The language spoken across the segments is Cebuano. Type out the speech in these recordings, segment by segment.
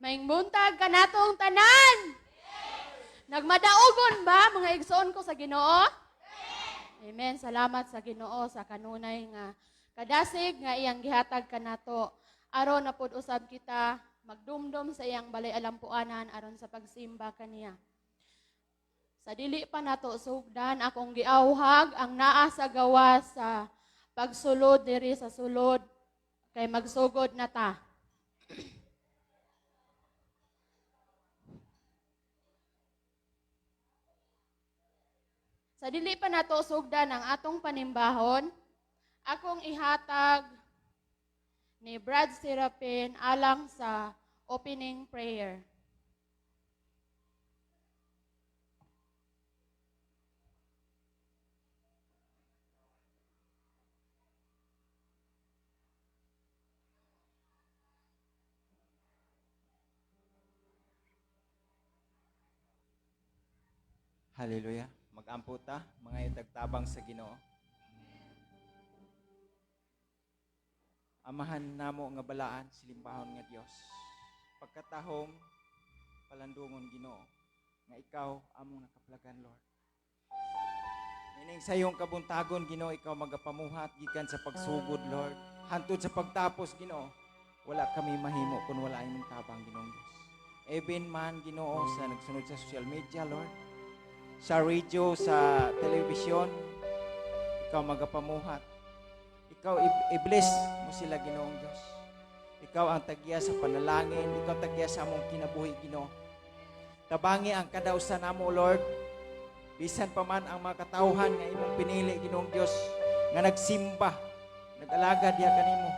Maayong buntag kanatong tanan. Nagmadaugon ba mga igsoon ko sa Ginoo? Amen. Salamat sa Ginoo sa kanunay nga kadasig nga iyang gihatag kanato. Aron na pud usab kita magdumdom sa iyang balay alampuanan aron sa pagsimba kaniya. Sa dili pa nato sugdan, akong giawhag ang naa sa gawas sa pagsulod diri sa sulod kay magsugod na ta. Sa dili pa nato sugdan ang atong panimbahon, akong ihatag ni Brad Serapin alang sa opening prayer. Hallelujah. Mag-ampo ta, mga itagtabang sa Ginoo. Amahan namo nga balaan, silimbahon nga Dios. Pagkatahom, palandungon Ginoo, nga ikaw among nakaplagan, Lord. Nining sa iyong kabuntagon, Ginoo, ikaw magapamuhat gikan sa pagsugod, Lord. Hantod sa pagtapos, Ginoo, wala kami mahimo kung wala imong tabang, Ginoong Dios. Even man, Ginoo, sa nagsunod sa social media, Lord, sa radio, sa television, ikaw magapamuhat. Ikaw i-bless mo sila, Ginoong Diyos. Ikaw ang tagya sa panalangin, ikaw tagya sa among kinabuhi, Ginoo. Tabangi ang kada usa namo, Lord. Bisan pa man ang mga katawhan nga imong pinili, Ginoong Dios, nga nagsimba, nag-alaga diha kanimo.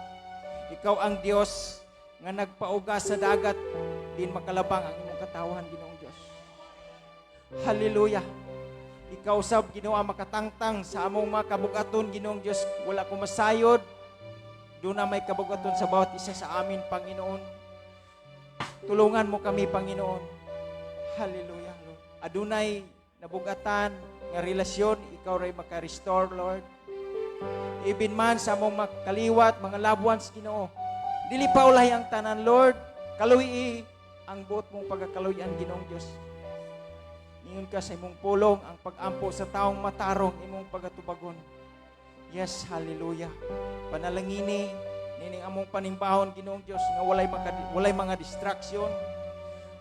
Ikaw ang Dios nga nagpauga sa dagat, din makalabang ang imong katawhan, Ginoong Dios. Hallelujah. Ikaw sab, Ginoo, ang makatangtang sa among mga kabugaton, Ginoong Dios. Wala ko masayod. Doon na may kabugaton sa bawat isa sa amin, Panginoon. Tulungan mo kami, Panginoon. Hallelujah, Lord. Adunay nabugatan nga relasyon, ikaw ray maka-restore, Lord. Ibin man sa among makaliwat, mga loved ones, Ginoo. Dili pa ulahi ang tanan, Lord. Kaluyi ang buot mong pagkakaluyan, Ginoong Dios. Ingon ka sa imong pulong, ang pag-ampo sa taong matarong, imong pagatubagon. Yes, hallelujah. Panalangini, nining among panimbahon, Ginoong Dios, nga walay mga distraction,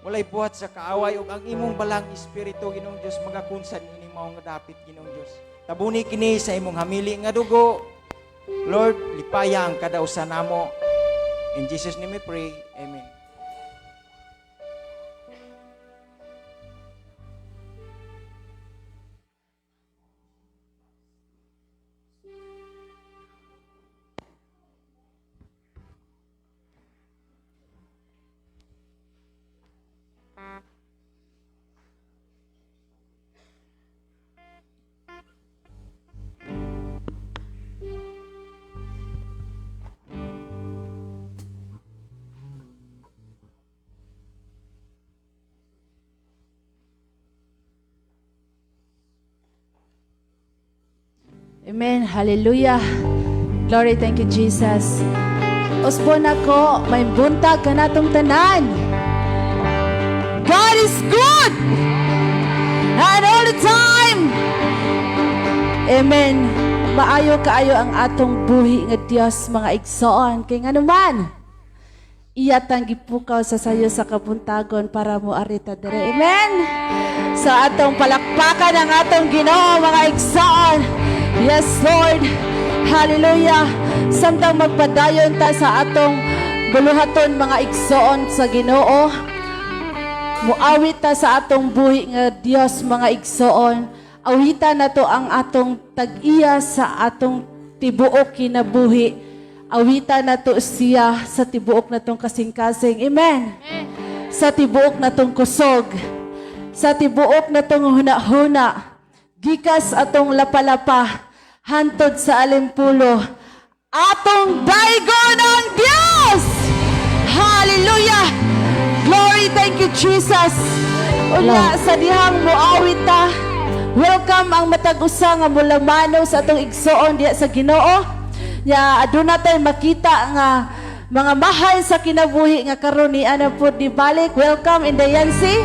walay buhat sa kaaway, ug ang imong balang espiritu, Ginoong Dios, magakunsan ining mao nga dapit, Ginoong Dios. Tabuni kini sa imong hamili nga dugo. Lord, lipaya ang kada usa namo. In Jesus' name we pray. Amen. Amen. Hallelujah. Glory, thank you, Jesus. Usbon ako, may buntag kanatong tanan. God is good! And all the time! Amen. Maayo kaayo ang atong buhi nga Dios, mga igsoon. Kay ngano man, iya tang gipukaw sa sayo sa kabuntagon para mo arita dire. Amen. Sa atong palakpakan ang atong Ginoo, mga igsoon. Yes, Lord. Hallelujah. Samtang magpadayon ta sa atong buluhaton, mga igsoon sa Ginoo, muawit ta sa atong buhi nga Dios, mga igsoon. Awitan nato ang atong tag-iya sa atong tibuok kinabuhi. Awitan nato siya sa tibuok natong kasing-kasing. Amen. Sa tibuok natong kusog. Sa tibuok natong huna-huna. Gikas atong lapalapa, hantod sa alimpulo. Atong daygon ang Dios! Hallelujah! Glory, thank you, Jesus. Unya, sa dihang muawit ta, welcome ang matag usa nga mulamano sa atong igsoon diha sa Ginoo. Nya aduna tay makita nga Mga mahal sa kinabuhi nga karon ni ana pod ni balik. Welcome, Inday Yancy.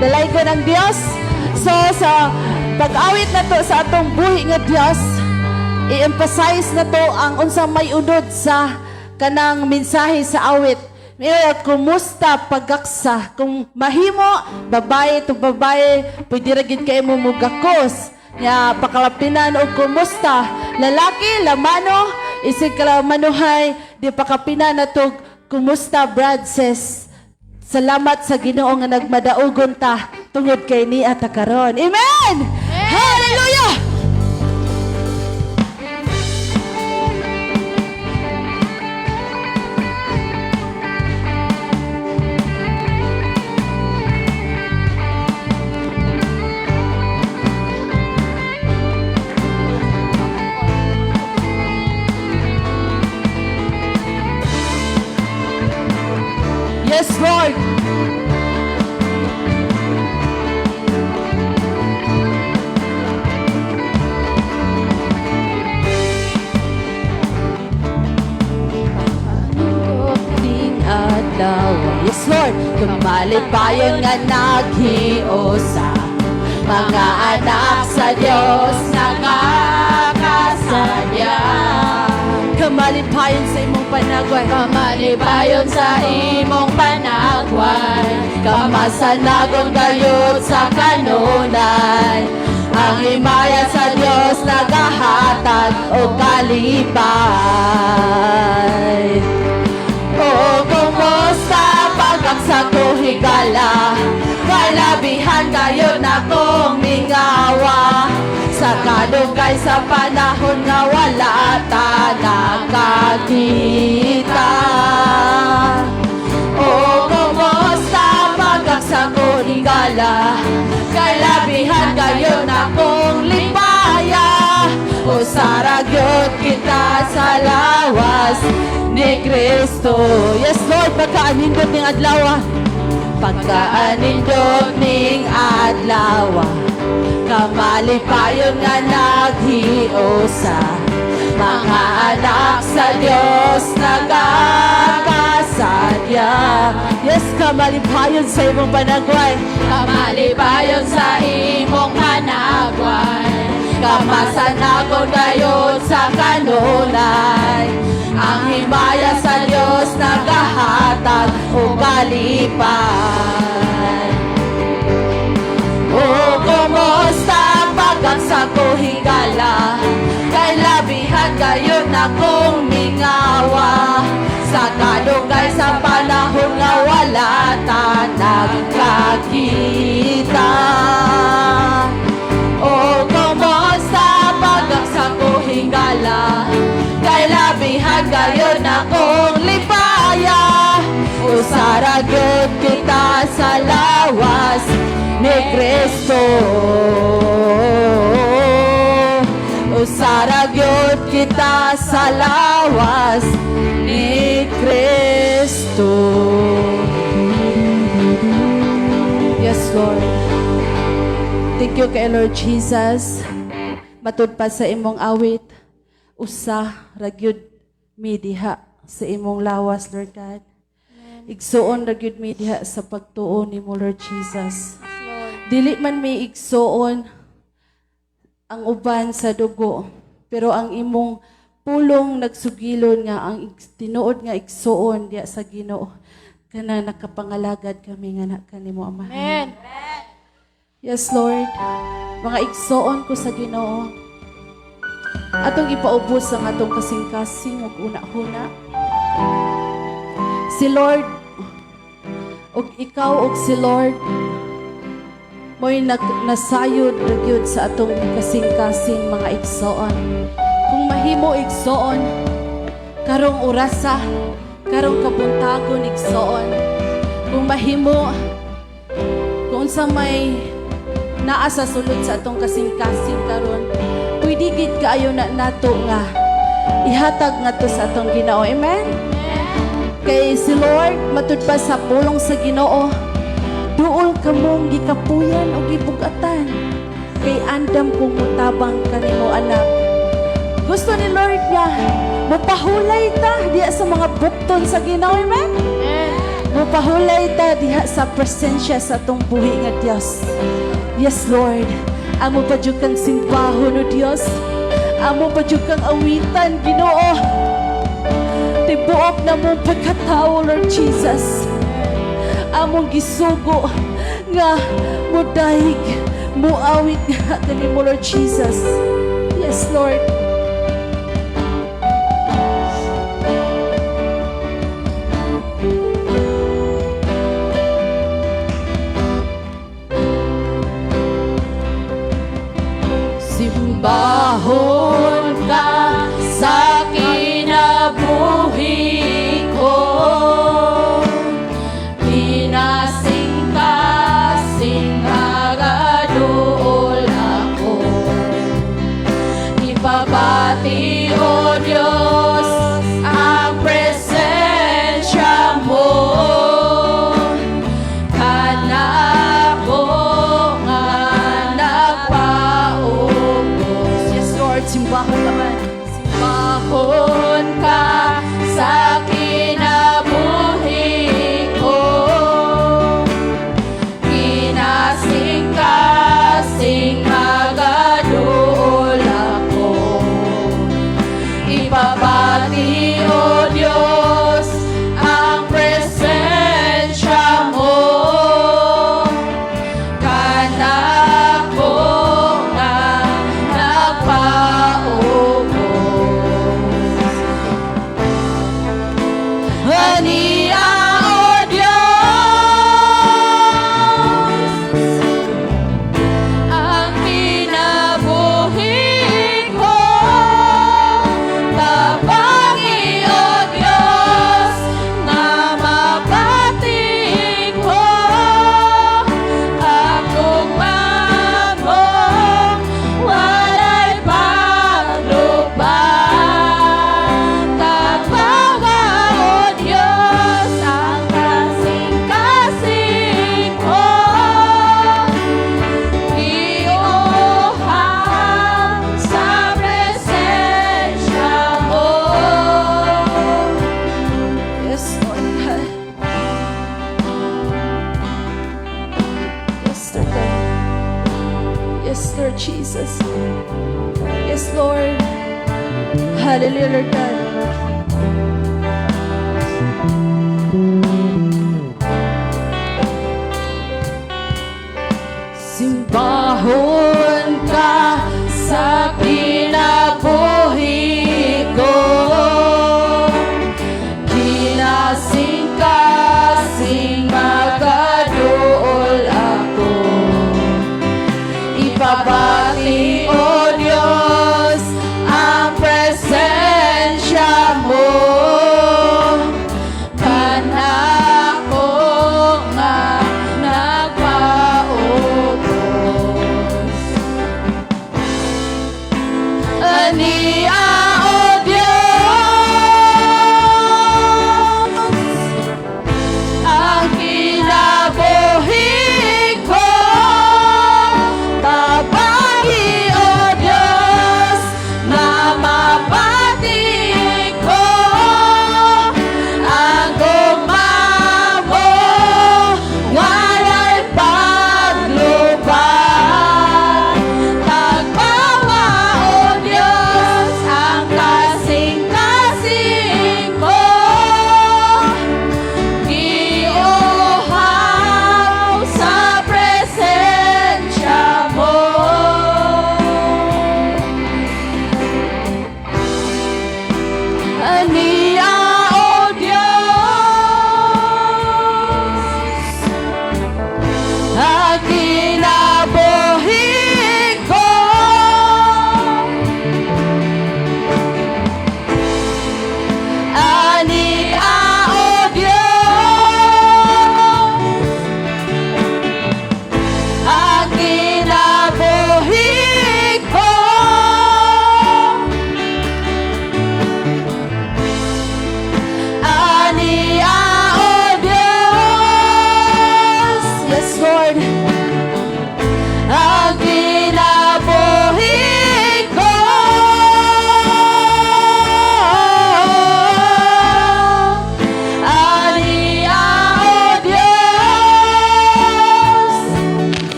Dalaygon ang Dios. So sa pag-awit na to sa atong buhi nga Dios, i-emphasize na to ang unsa may unod sa kanang mensahe sa awit. Mira, kumusta pagaksa? Kung mahimo, babae to babae, pwede ra gid kay mo mugakos. Nya pakalapinan og kumusta. Lalaki, lamano, isig kalamanuhay, di pakapinan na tog kumusta, Brad says. Salamat sa Ginoo nga nagmadaugon ta tungod kay niya ta karon. Amen. Hallelujah! Yes, Lord. Ning adlaw. Yes, Lord. Kamalipayon nga naghiusa. Mga anak sa Diyos nakakasadya. Kamalipayon sa imong panagway. Kamalipayon sa imong panagway. Kamasanagon gayud sa kanunay. Ang himaya sa Dios nagahatag og kalipay. O kumusta pagaksa ko higala, kalabihan kayo na kong mingawa. Sa kadugay sa panahon nga wala ta nakakita. O kumusta pagaksa ko higala, kalabihan kayo na kong lipaya. O saragyot kita sa lawas ni Kristo. Yes, Lord, pagkaanindot ning adlaw. Pagkaanindot ning adlaw. Kamalipayon nga naghiusa. Mga anak sa Diyos nagakasadya. Yes, kamalipayon sa imong panagway. Kamalipayon sa imong panagway. Kamasanagon gayon sa kanunay. Ang himaya sa Diyos nagahatag o kalipay. O kumusta pagaksa ko higala, kay labihan kayo na kong mingawa. Sa kadugay sa panahon nga wala ta nagkakita. O kumusta pagaksa ko higala, kay labihan kayo na kong lipaya. O saragyot kita sa lawas ni Kristo. O saragyot kita sa lawas ni Kristo. Yes, Lord. Thank you kay Lord Jesus. Matud pa sa imong awit, usa ragyud mi diha sa imong lawas, Lord God. Igsuon ragyud mi diha sa pagtuo nimo, Lord Jesus. Yes, Lord. Dili man mi igsuon ang uban sa dugo, pero ang imong pulong nagsugilon nga ang tinuod nga igsuon diha sa Ginoo kana nakapangalagad kami nga na kanimo, Amahan. Amen. Yes, Lord. Mga igsoon ko sa Ginoo. Atong ipaubos ang atong kasing-kasing ug una-huna. Si Lord ug ikaw ug si Lord mo'y nasayod ra gyud sa atong kasing-kasing, mga igsoon. Kung mahimo, igsoon, karong orasa, karong kabuntagon, igsoon. Kung mahimo, kung unsa may naa sa sulod sa atong kasing-kasing karon, pwede gid kaayo na nato nga ihatag ngadto sa atong Ginoo. Amen. Kay si Lord, matud pa sa pulong sa Ginoo, duol kamong gikapuyan o gibugatan kay andam kong mutabang kanimo, anak. Gusto ni Lord nga Mupahulay ta diha sa mga bukton sa Ginoo, amen? Amen. Mupahulay ta diha sa presensya sa atong buhi nga Dios. Yes, Lord. Amo pa jud kang simbahon, O Dios. Amo pa jud kang awitan, Ginoo. Tibuok na mong pagkatao, Lord Jesus. Among gisugo nga mudayeg, muawit nga kanimo, Lord Jesus. Yes, Lord. Simbahon ka sa kinabuhi ko. Kinasing-kasing magaduol ako. Ipabati, O Diyos, ang presensya mo. Kanako nga nagpaubos. Yes, Lord, simbahon ka man. Simbahon ka sa kinabuhi ko. Kinasing-kasing magaduol ako. Ipabati, O Diyos, ang presensya mo. Kanako nga nagpaubos. Ania, O Diyos, ang kinabuhi ko. Tabangi, O Diyos, nga mabati ko ang gugma mo, walay paglubad. Tabaga, O Diyos, ang kasing-kasing ko. Iuhang sa presensya mo. Yes, Lord God. Yes, Lord God. Yes, Lord Jesus. Yes, Lord. Hallelujah, Lord God. Simbahon ka sa kinabuhi ko. Kinasing-kasing magaduol ako. Ipabati, O Diyos, ang presensya mo.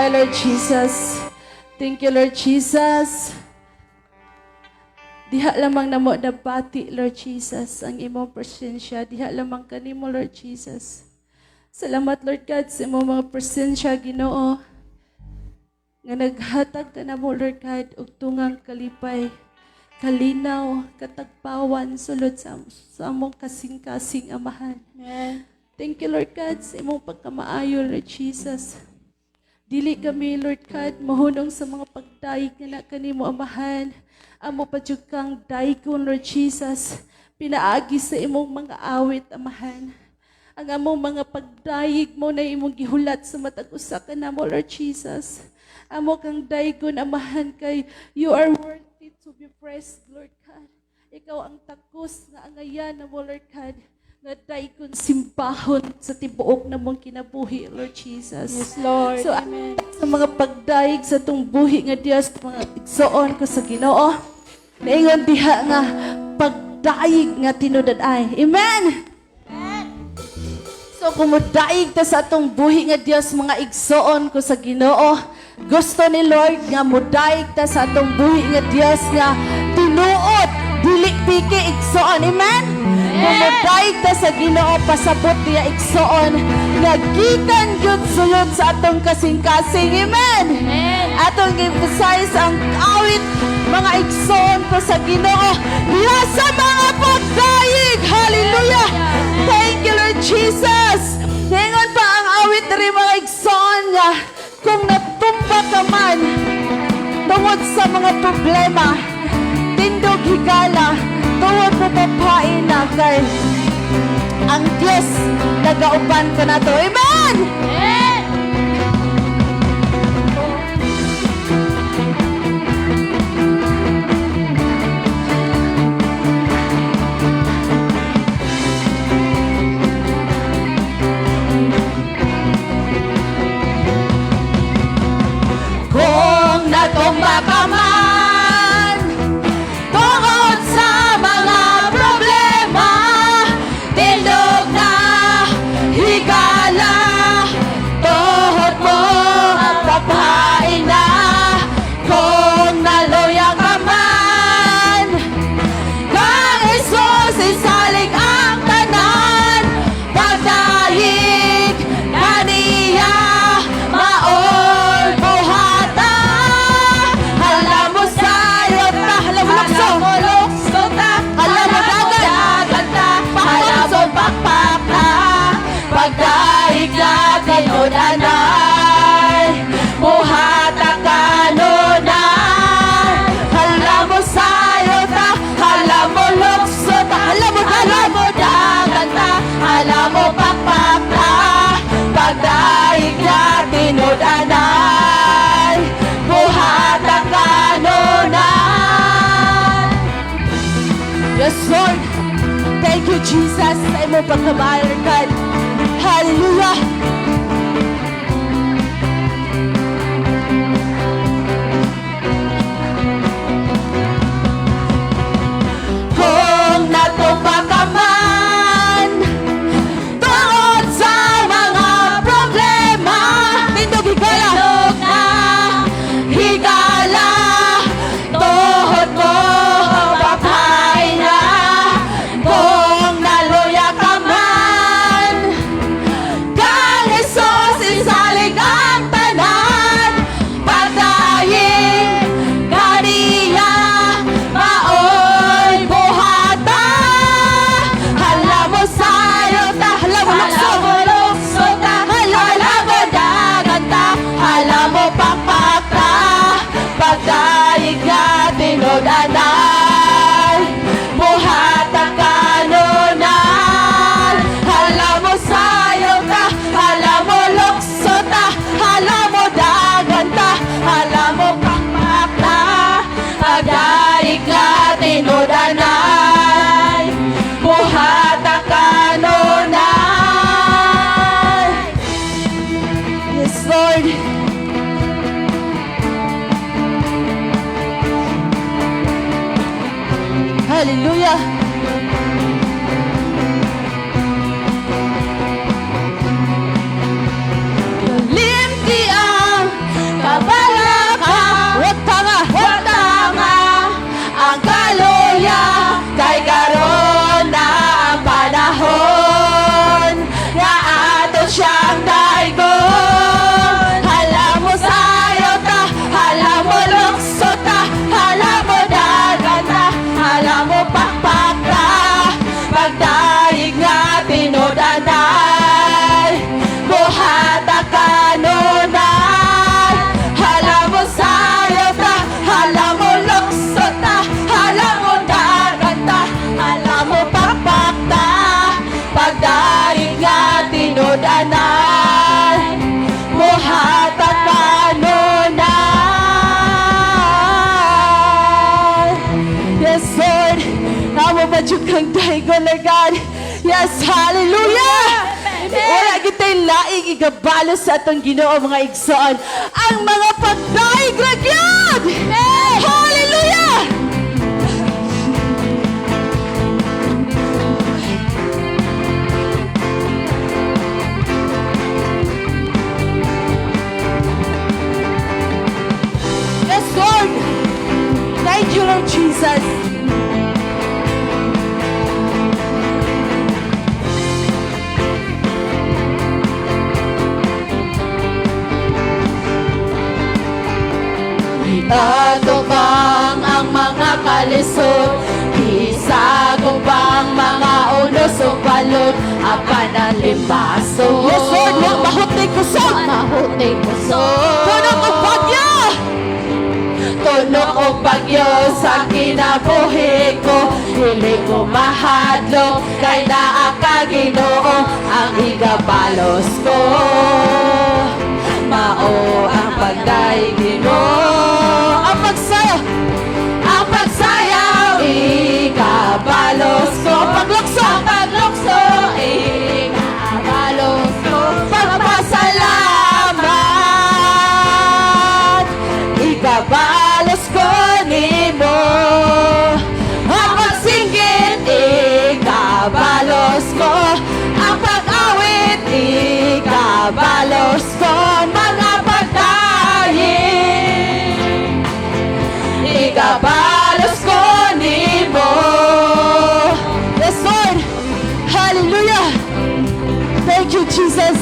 kaayo, Lord Jesus. Thank you, Lord Jesus. Diha lamang namo nabati, Lord Jesus, ang imong presensya. Diha lamang kanimo, Lord Jesus. Salamat, Lord God, sa imong mga presensya, Ginoo. Nga naghatag ka namo, Lord God, og tungang kalipay, kalinaw, katagpawan, sulod sa among kasing-kasing, Amahan. Amen. Thank you, Lord God, sa imong pagkamaayo, Lord Jesus. Dili kami, Lord God, mahunong sa mga pagdayeg nga na kanimo, Amahan. Amo pa jud kang daygon, Lord Jesus. Pinaagi sa imong mga awit, Amahan. Ang among mga pagdayeg mao na imong gihulat sa matag usa ka namo, Lord Jesus. Amo kang daygon, Amahan, kay you are worthy to be praised, Lord God. Ikaw ang takos nga angayan namo, Lord God, nga daygon simbahon sa tibuok namong kinabuhi, Lord Jesus. Yes, Lord. So, Amen. sa mga pagdayeg sa atong buhi nga Dios, mga igsoon ko sa Ginoo, naingon diha nga pagdayeg nga tinud-anay. Amen. So kung modaig ta sa atong buhi nga Dios, mga igsoon ko sa Ginoo, gusto ni Lord nga modaig ta sa atong buhi nga Dios nga tinuod, dili piki, igsoon. Amen. Kung modaig ta sa Ginoo, pasabot niya, igsoon, nga gikan gyud sulod sa atong kasing-kasing. Amen. Amen. Atong emphasize ang awit, mga igsoon ko sa Ginoo, diha sa mga pagdayeg. Hallelujah! Thank you, Lord Jesus. Ningon pa ang awit diri, mga igsoon, nga kung natumba ka man tungod sa mga problema, tindog higala, tuhod mo papain na kay ang Diyos nagauban kanato. Amen! Amen. Kung natumba ka man tungod sa mga problema, tindog na higala, tuhod mo papain na. Kung naluya ka man, kang Jesus isalig ang tanan. Pagdayeg kaniya maoy buhata. Hala mo sayot ta, hala mo lukso, Hala mo lukso ta. Hala mo dagan ta. Hala mo pakpak ta. Pagdayeg na tinud-anay, buhata kanunay. Hala mo sayot ta, hala mo lukso ta, hala mo Hala dagan mo dagan ta. Hala mo pakpak ta. Pagdayeg na tinud-anay, buhata kanunay. Yes, Lord. Thank you, Jesus, sa imong pagkamahal, God. Hallelujah. Kung natumba ka man tungod sa mga problema, tindog higala, Tindog na higala, tuhod mo papay na. Kung naluya ka man, kang Jesus isalig ang tanan. Pagdayeg kaniya maoy buhata. Hala mo sayo ta, hala mo lukso, Hala mo lukso ta. Hala mo dagan ta, hala mo pakpak ta. Pagdayeg nga tinud-anay, buhata kanunay. Hala mo sayo ta, hala mo lukso ta, hala mo dagan ta, hala mo pakpak ta. Pagdayeg nga tinud-anay, buhata kanunay. Yes, Lord. Hallelujah. Limti ang Tanang daigon, Lord God. Yes, hallelujah! Wala kita'y laing igabalos sa atong Ginoo, mga igsoon. Ang mga pagdaig ra gyud! Hallelujah! Yes, Lord! Thank you, Lord Jesus. Atubang ang mga kalisod, Gisagupang mga unos ug balod, apan ang limbasog. Yes, Lord, wa mahuti kusog. Mahuti kusog. Tunok og bagyo. Tunok og bagyo sa kinabuhi ko, dili ko mahadlok kay naa ka, Ginoo. Ang igabalos ko mao ang pagdaig nimo. Ang pagsayaw, ang pagsayaw, ikabalos ko. Ang paglukso, ang paglukso, Ikabalos ko. Pagpasalamat, ikabalos ko nimo. Ang pagsinggit, ikabalos ko. Ang pag-awit, ikabalos ko. Mga pagdaig, ikabalos ko nimo. Yes, Lord. Hallelujah. Thank you, Jesus.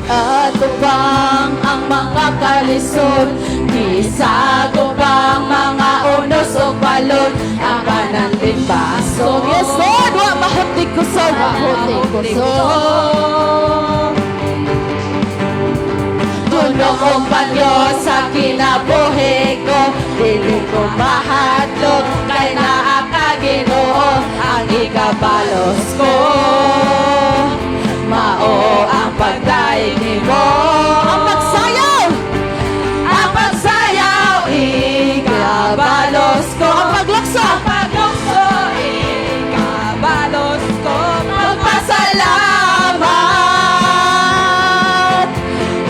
Atubang ang mga kalisod, Gisagupang mga unos ug balod, apan ang limbasog. Yes, Lord, wa mahuti kusog. Mahuti kusog. Tunok og bagyo sa kinabuhi ko, dili ko mahadlok kay naa ka, Ginoo. Ang ikabalos ko mao ang pagdaig nimo. Ang pagsayaw, ang pagsayaw, ikabalos ko. Ang paglukso, Ang paglukso, ikabalos ko. Magpasalamat,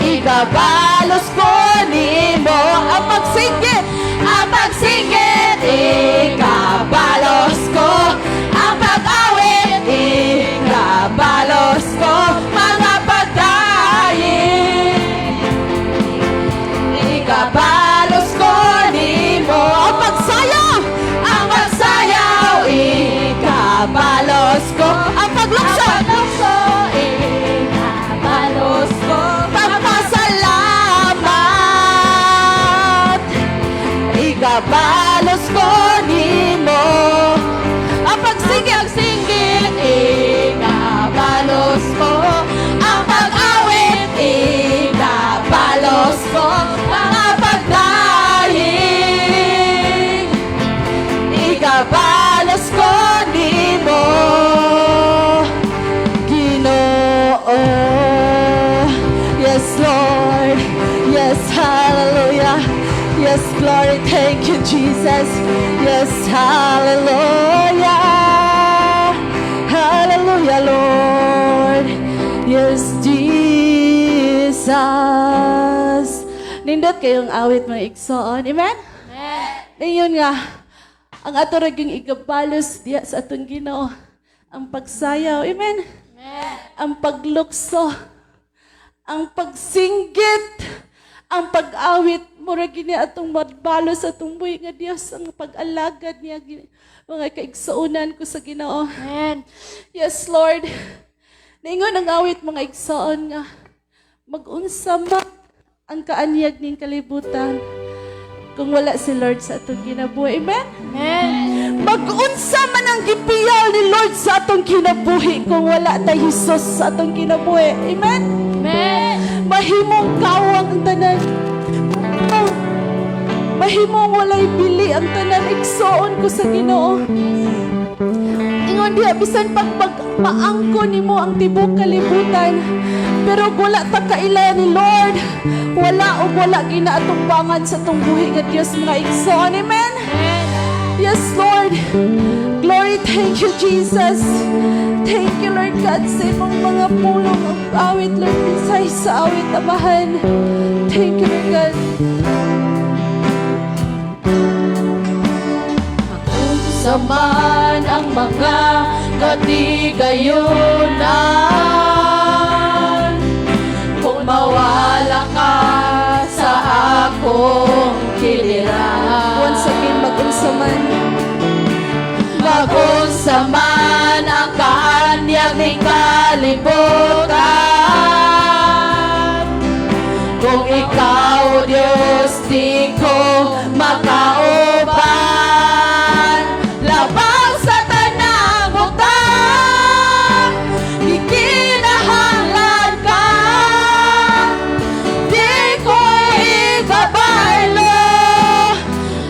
ikabalos ko nimo. Ang pagsinggit, ang pagsinggit, ikabalos ko. Ang pag-awit, ikabalos ko. Mga pagdaig, ikabalos ko nimo. Ang pagsayaw, ang pagsayaw, ikabalos ko. Ang paglukso, Ang paglukso, ikabalos ko. Pagpasalamat, ikabalos ko nimo. Ang pagsinggit, Pagsinggit, ikabalos ko. Ang pag-awit, ikabalos ko. Mga pagdaig, ikabalos ko nimo, Ginoo. Yes, Lord. Yes, hallelujah. Yes, glory. Thank you, Jesus. Yes, hallelujah. Hallelujah, Lord. Yes, Jesus. Nindot kayong awit, mga igsoon. Amen? Amen. Ngayon nga, ang ato ra gyung igabalos diya sa atong Ginoo, ang pagsayaw. Amen? Amen. Ang paglukso, ang pagsinggit, ang pag-awit, mura gini atong mabalos sa atong buhi nga Dios, ang pag-alagad niya, mga kaigsuonan ko sa Ginoo. Amen. Yes, Lord. Naingon ang awit, mga igsoon, nga mag-unsa man ang kaanyag ning kalibutan kung wala si Lord sa atong kinabuhi. Amen? Amen. Mag-unsa man ang gipiyaw ni Lord sa atong kinabuhi kung wala tay Hesus sa atong kinabuhi. Amen? Amen. Mahimong kawang ang tanan. Mahimong walay bili ang tanan, igsoon ko sa Ginoo. Ingon Ingon diha, bisan pag maangko nimo ang tibok kalibutan, pero wala ta kaila ni Lord, wala ug wala ginaatungbangan sa atong buhi nga Dios, mga igsoon. Amen. Yes, Lord. Glory, thank you, Jesus. Thank you, Lord God, sa imong mga pulong ug awit, Lord, mensahe sa awit, Amahan. Thank you, Lord God. Sa man ang mga katigayunan, kung mawala ka sa akong kiliran. Once again, mag-unsa man. Mag-unsa man ang kaanyag ni kalibutan, kung ikaw, Diyos, di ko makauban. Labaw sa tanang butang, gikinahanglan ka. Di ko ikabaylo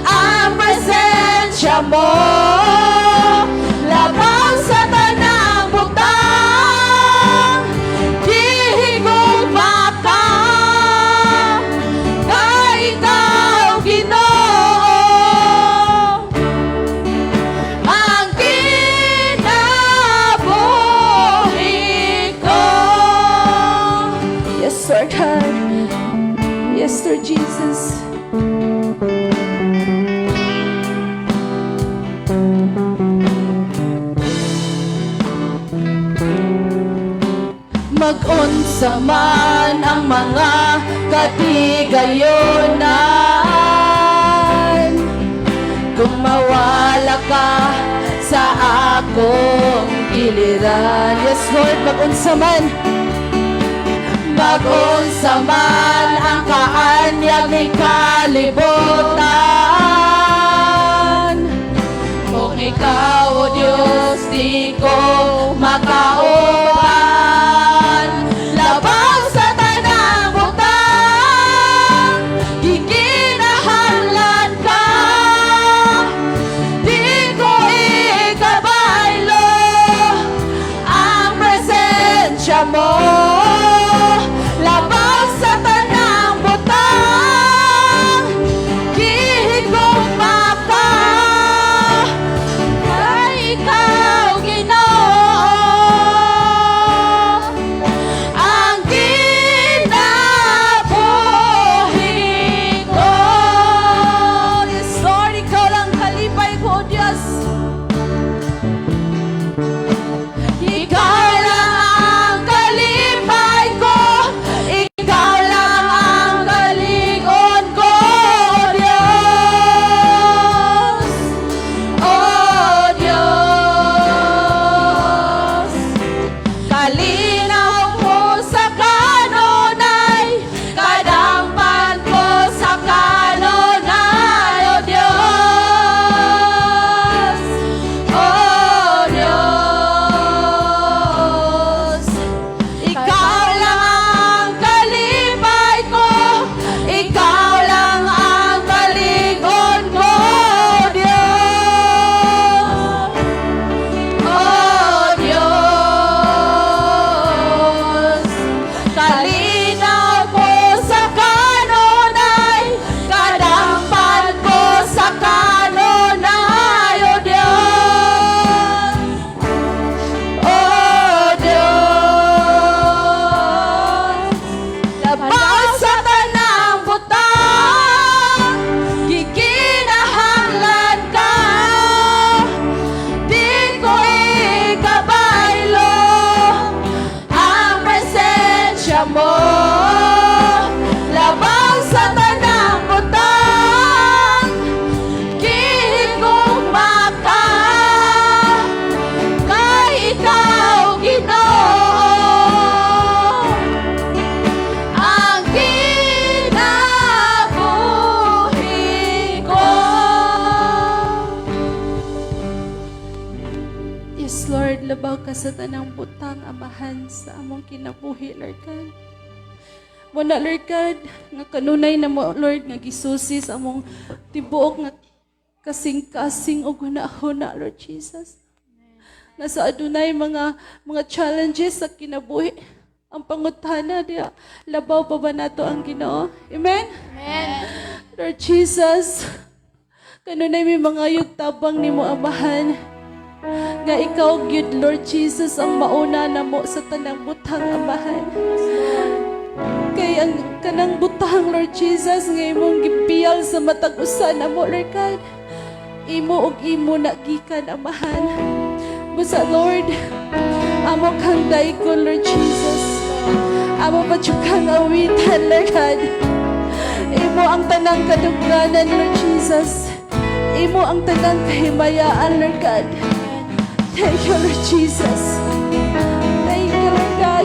ang presensya mo. Labaw sa tanang butang, gihigugma ka. Kay ikaw, Ginoo, ang kinabuhi ko. Yes, Lord God. Yes, Lord Jesus. Mag-unsa man ang mga katigayunan, kung mawala ka sa akong giliran. Yes, Lord, mag-unsa man. Mag-unsa man ang kaanyag ni kalibutan, kung ikaw, O Diyos, di ko makauban. Labaw sa tanang butang, gikinahanglan ka. Di ko ikabaylo ang presensya mo. Labaw sa tanang butang, gihigugma ka. Kay ikaw, Ginoo, ang kinabuhi ko. Yes, Lord, ikaw lang kalipay ko, O Diyos. Ikaw lang ang kalipay ko, ikaw lang ang kalig-on ko, O Diyos. O Diyos. Kalinaw ko sa kanunay, kadampan ko sa kanunay, O Diyos. O Diyos. Ikaw lang ang kalipay ko, ikaw lang ang kalig-on ko, O Diyos. O Diyos. Kalinaw ko sa kanunay, kadampan ko sa kanunay, O Diyos. O Diyos. Labaw sa tanang butang, gikinahanglan ka. Di ko ikabaylo ang presensya mo. Labaw sa tanang butang, gihigugma ka. Kay ikaw, Ginoo, ang kinabuhi ko. Yes, Lord, labaw ka sa tanang butang, Amahan, sa among kinabuhi, Lord God. Muna, Lord God, nga kanunay na mo, Lord, nga gisusi sa among tibuok nga kasing-kasing o hunahuna, Lord Jesus. Nga sa adunay mga challenges sa kinabuhi. Ang pangutana diya, labaw pa ba nato ang Ginoo? Amen? Amen. Lord Jesus, kanunay may mga tabang nimo, Amahan. Nga ikaw gyud, Lord Jesus, ang mauna namo sa tanang butang, Amahan. Kay ang kanang butang, Lord Jesus, nga imong gipiyal sa matag usa namo, Lord God. Imo ug imo na gikan, Amahan. Busa, Lord, amo kang daikon, Lord Jesus. Amo pa jud kang awitan, Lord God. Imo ang tanang kadungganan, Lord Jesus. Imo ang tanang kahimayaan, Lord God. Thank you, Lord Jesus. Thank you, Lord God.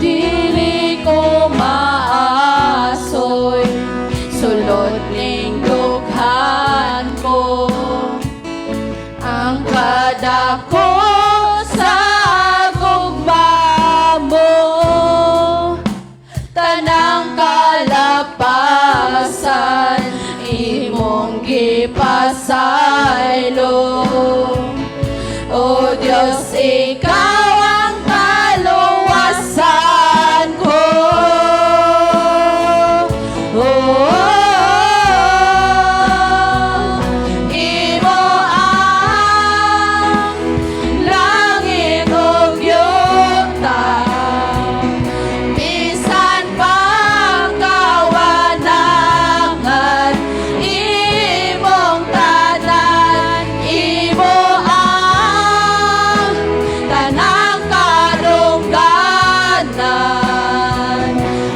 Dili ko maasoy, sulod ning dughan ko ang kadako sa gugma mo, tanang kalapasan imong gipasaylo. O Diyos, ikaw ang kaluwasan ko. Oh, imo ang langit ug yuta, bisan pa kawanangan, imong tanan, imo ang tanang kadungganan.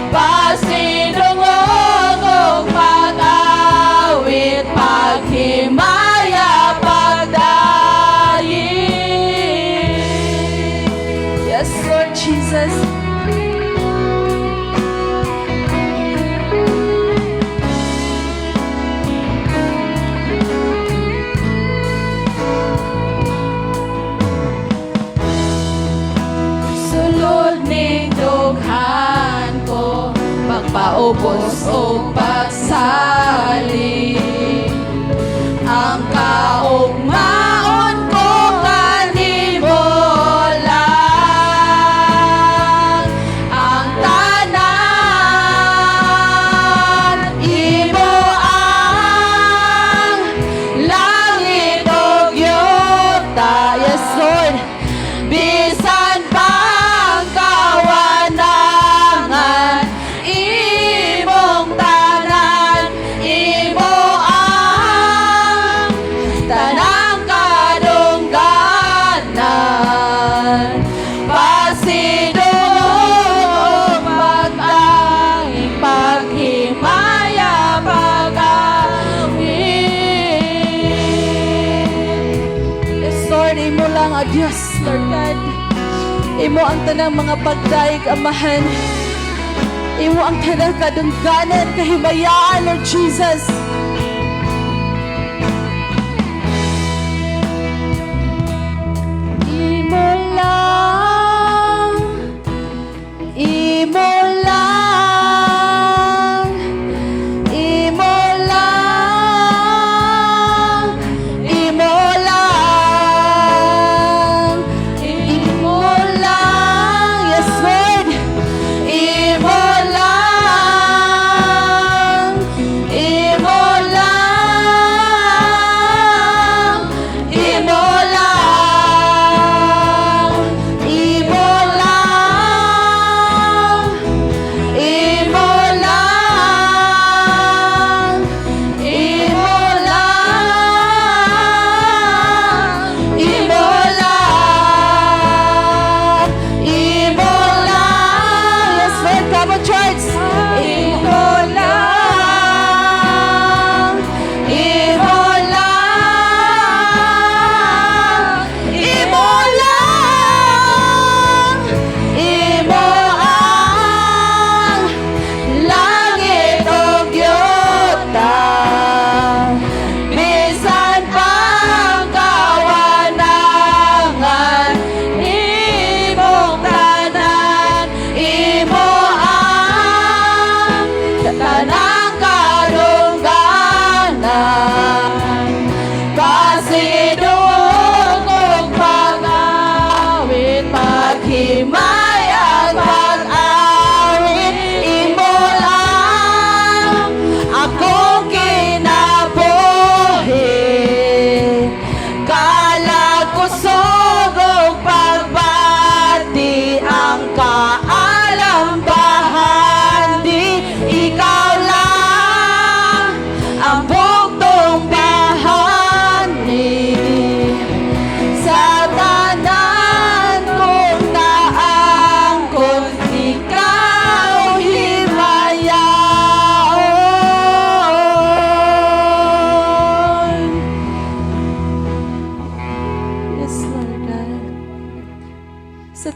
Pasidungog og pag-awit, paghimaya, pagdayi. Yes, Lord Jesus. Sulod ning dughan ko, pagpaubos o pagsali, ang kaugmaon ko kanimo lang. Ang tanan, imo ang langit ug yuta. Yes, Lord. Bisan pang kawanangan, imong tanan, imo ang tanang kadungganan. Pasidungog, pag-awit, paghimaya, pag-awit. Yes, Lord, imo lang, O Diyos, Lord God. Imo ang tanang mga pagdaig, Amahan. Imo ang tanang kadungganan, kahimayaan, Lord Jesus. Imo lang, imo lang, imo lang, imo lang, imo lang, yes, Lord, imo lang, imo.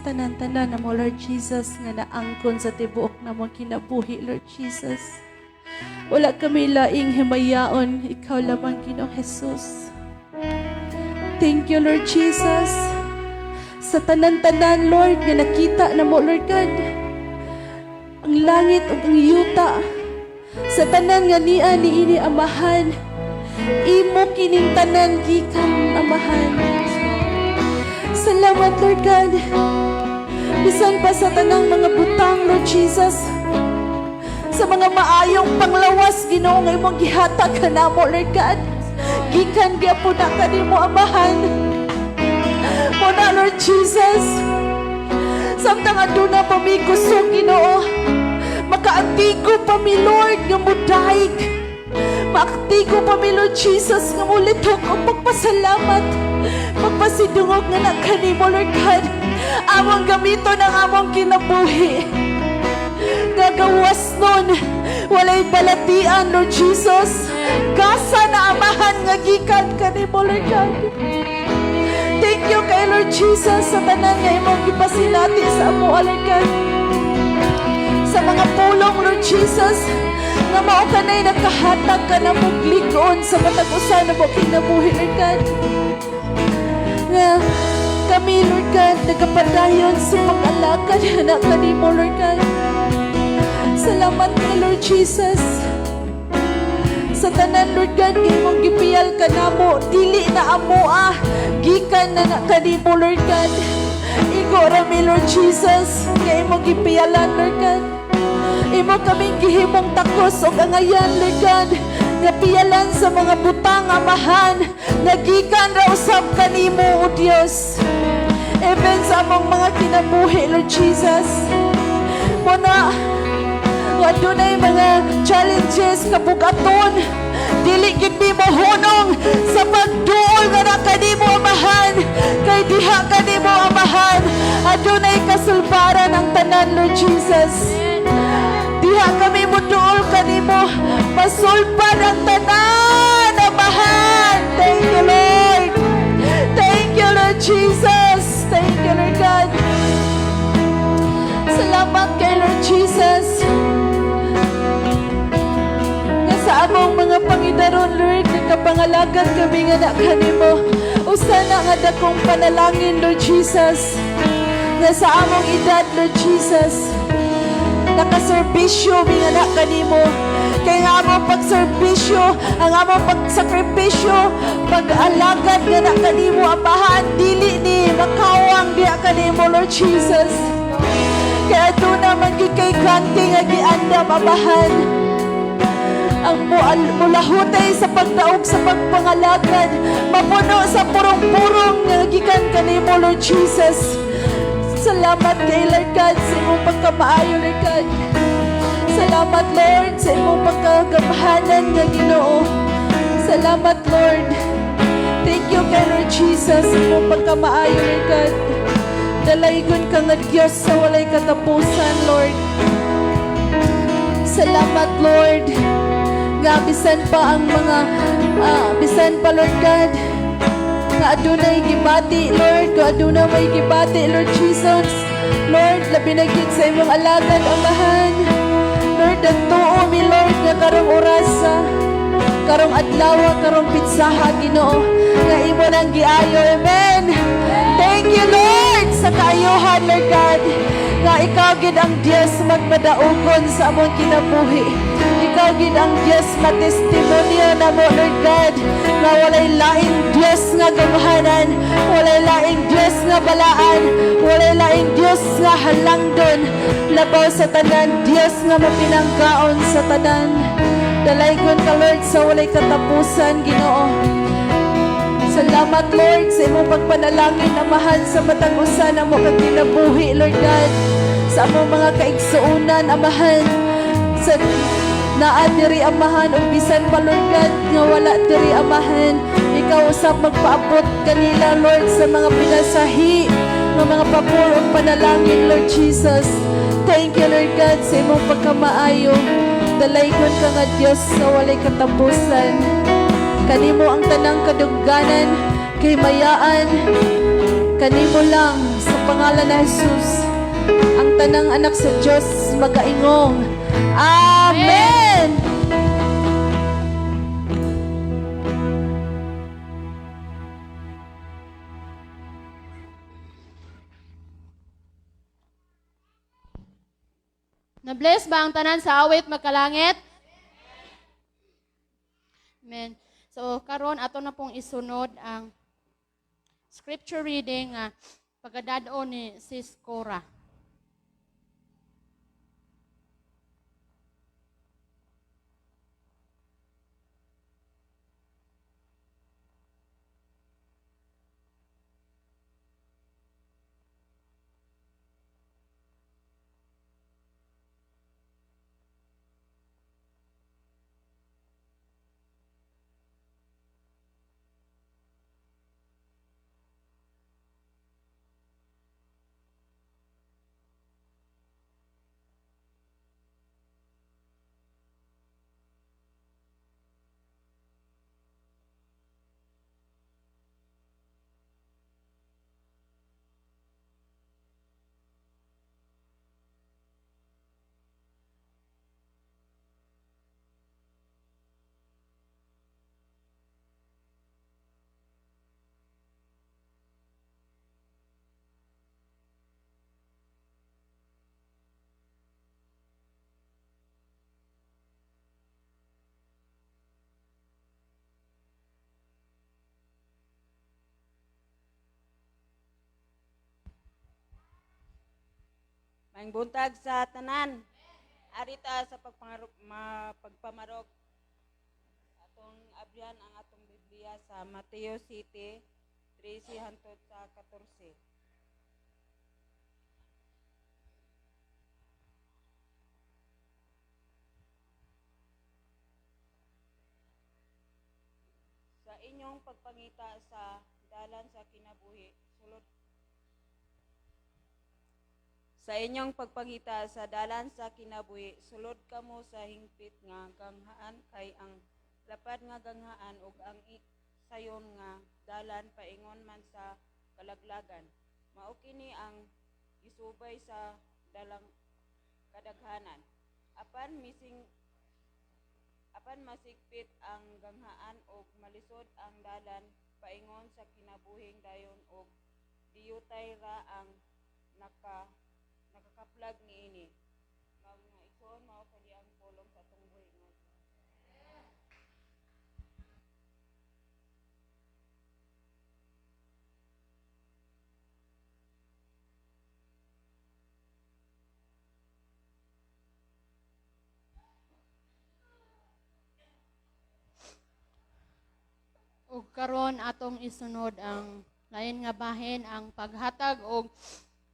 tanan-tanan namo, Lord Jesus, nga naangkon sa tibuok namong kinabuhi, Lord Jesus. Wala kami laing himayaon, ikaw lamang, Ginoong Jesus. Thank you, Lord Jesus. Sa tanan-tanan, Lord, nga nakita namo, Lord God, ang langit ug ang yuta, sa tanan nga niya niini, Amahan, imo kining tanan gikan, Amahan. Salamat, Lord God. Bisan pa sa tanang mga butang, Lord Jesus, sa mga maayong panglawas, Ginoo, nga imong gihatag kanamo, Lord God, gikan gyapon na kanimo, Amahan. Muna, Lord Jesus, samtang aduna pa mi kusog, Ginoo, makaantigo pa mi, Lord, nga mudaig. Maaktigo pa mi, Lord Jesus, nga mulitok ang pagpasalamat, pagpasidungog nga na kanimo, Lord God. Among gamiton ang among kinabuhi nga gawas nun, walay balatian, Lord Jesus. Gasa na, Amahan, nga gikan kanimo, Lord God. Thank you kay Lord Jesus sa tanan nga imong gipasinati sa amo, Lord God. Sa mga pulong, Lord Jesus, nga mao kanay nakahatag ka na lig-on sa matag usa namo kinabuhi, Lord God. Nga kami, Lord God, nagapadayon sa pag-alagad na kanimo, Lord God. Salamat kay Lord Jesus. Sa tanan, Lord God, kay imong gipiyal kanamo, dili na amo ah, gikan na na kanimo, Lord God. Igo rami, Lord Jesus, nga imong gipiyalan, Lord God. Imo kaming gihimong takos og angayan, Lord God, nga piyalan sa mga butang, Amahan, nga gikan ra usab kanimo, O Dios. Even sa among mga kinabuhi, Lord Jesus. Muna, kung adunay mga challenges, kabugaton, dili gid mi mohunong sa pagduol nga na kanimo, Amahan, kay diha kanimo, Amahan, adunay kasulbaran ang tanan, Lord Jesus. Diha kami moduol kanimo, masulbad ang tanan, Amahan. Thank you, Lord. Thank you, Lord Jesus. Thank you, Lord God. Salamat kay Lord Jesus. Nga sa among mga pangidaron, Lord, nagkapangalagad kami nga na kanimo. Usa na nga dakong panalangin, Lord Jesus. Nga sa among edad, Lord Jesus, nakaserbisyo mi nga na kanimo. Kay nga among pagserbisyo, ang among pagsakripisyo, pag-alagad nga na kanimo, Amahan, dili ni makawang diha kanimo, Lord Jesus. Kaya aduna man gyud kay grante nga giandam, Amahan. Ang mulahutay sa pagdaog sa pagpangalagad, mapuno sa purong-purong nga gikan kanimo, Lord Jesus. Salamat kay Lord God sa imong pagkamaayo, Lord God. Salamat, Lord, sa imong pagkagamhanan nga Ginoo. Salamat, Lord. Thank you kay Lord Jesus sa imong pagkamaayo, Lord God. Dalaygon ka nga Diyos sa walay katapusan, Lord. Salamat, Lord. Nga bisan pa ang mga, bisan pa, Lord God, nga adunay gibati, Lord, kung aduna may gibati, Lord Jesus. Lord, labi na gyud sa imong alagad, Amahan. Lord, nagtuo mi, Lord, nga karong orasa, karong adlaw, karong pitsaha, Ginoo, nga imo nang giayo. Amen. Thank you, Lord, sa kaayuhan, Lord God, nga ikaw gid ang Dios magpadaugon sa among kinabuhi. Ikaw gid ang Dios matestimonyo namo, Lord God, nga walay laing Dios nga gamhanan, walay laing Dios nga balaan, walay laing Dios nga halangdon, labaw sa tanan, Dios nga mapinanggaon sa tanan. Dalaygon ka, Lord, sa walay katapusan, Ginoo. Salamat, Lord, sa imong pagpanalangin, Amahan, sa matag usa namo kag kinabuhi, Lord God. Sa among mga kaigsuonan, Amahan, sa naa diri, Amahan, ug bisan pa, Lord God, nga wala diri, Amahan. Ikaw usab magpaabot kanila, Lord, sa mga pinasahi, nga mga pabor ug panalangin, Lord Jesus. Thank you, Lord God, sa imong pagkamaayo. Dalaygon ka nga Dios sa walay katapusan. Kanimo ang tanang kadungganan, kay mayaan, kanimo lang sa Pangalan ni Jesus. Ang tanang anak sa Diyos magaingong. Amen! Na-bless ba ang tanan sa awit magkalangit? Amen. So karon ato na pong isunod ang scripture reading nga pagadad-on ni Sis Cora. Maayong buntag sa tanan. Arita sa pagpamarok atong abrihan ang atong Biblia sa Mateo City 13 hangtod sa 14. Sa inyong pagpangita sa dalan sa kinabuhi, sulod Sa inyong pagpangita sa dalan sa kinabuhi, sulod kamo sa hingpit nga ganghaan kay ang lapad nga ganghaan ug ang sayon nga dalan paingon man sa kalaglagan. Mao kini ang gisubay sa dalang kadaghanan. Apan masigpit ang ganghaan ug malisod ang dalan paingon sa kinabuhing dayon ug diyutay ra ang nakakaplag niini. Mga igsoon, mao kini ang pulong sa atong buhi nga Dios. Ug karon atong isunod ang lain nga bahin, ang paghatag og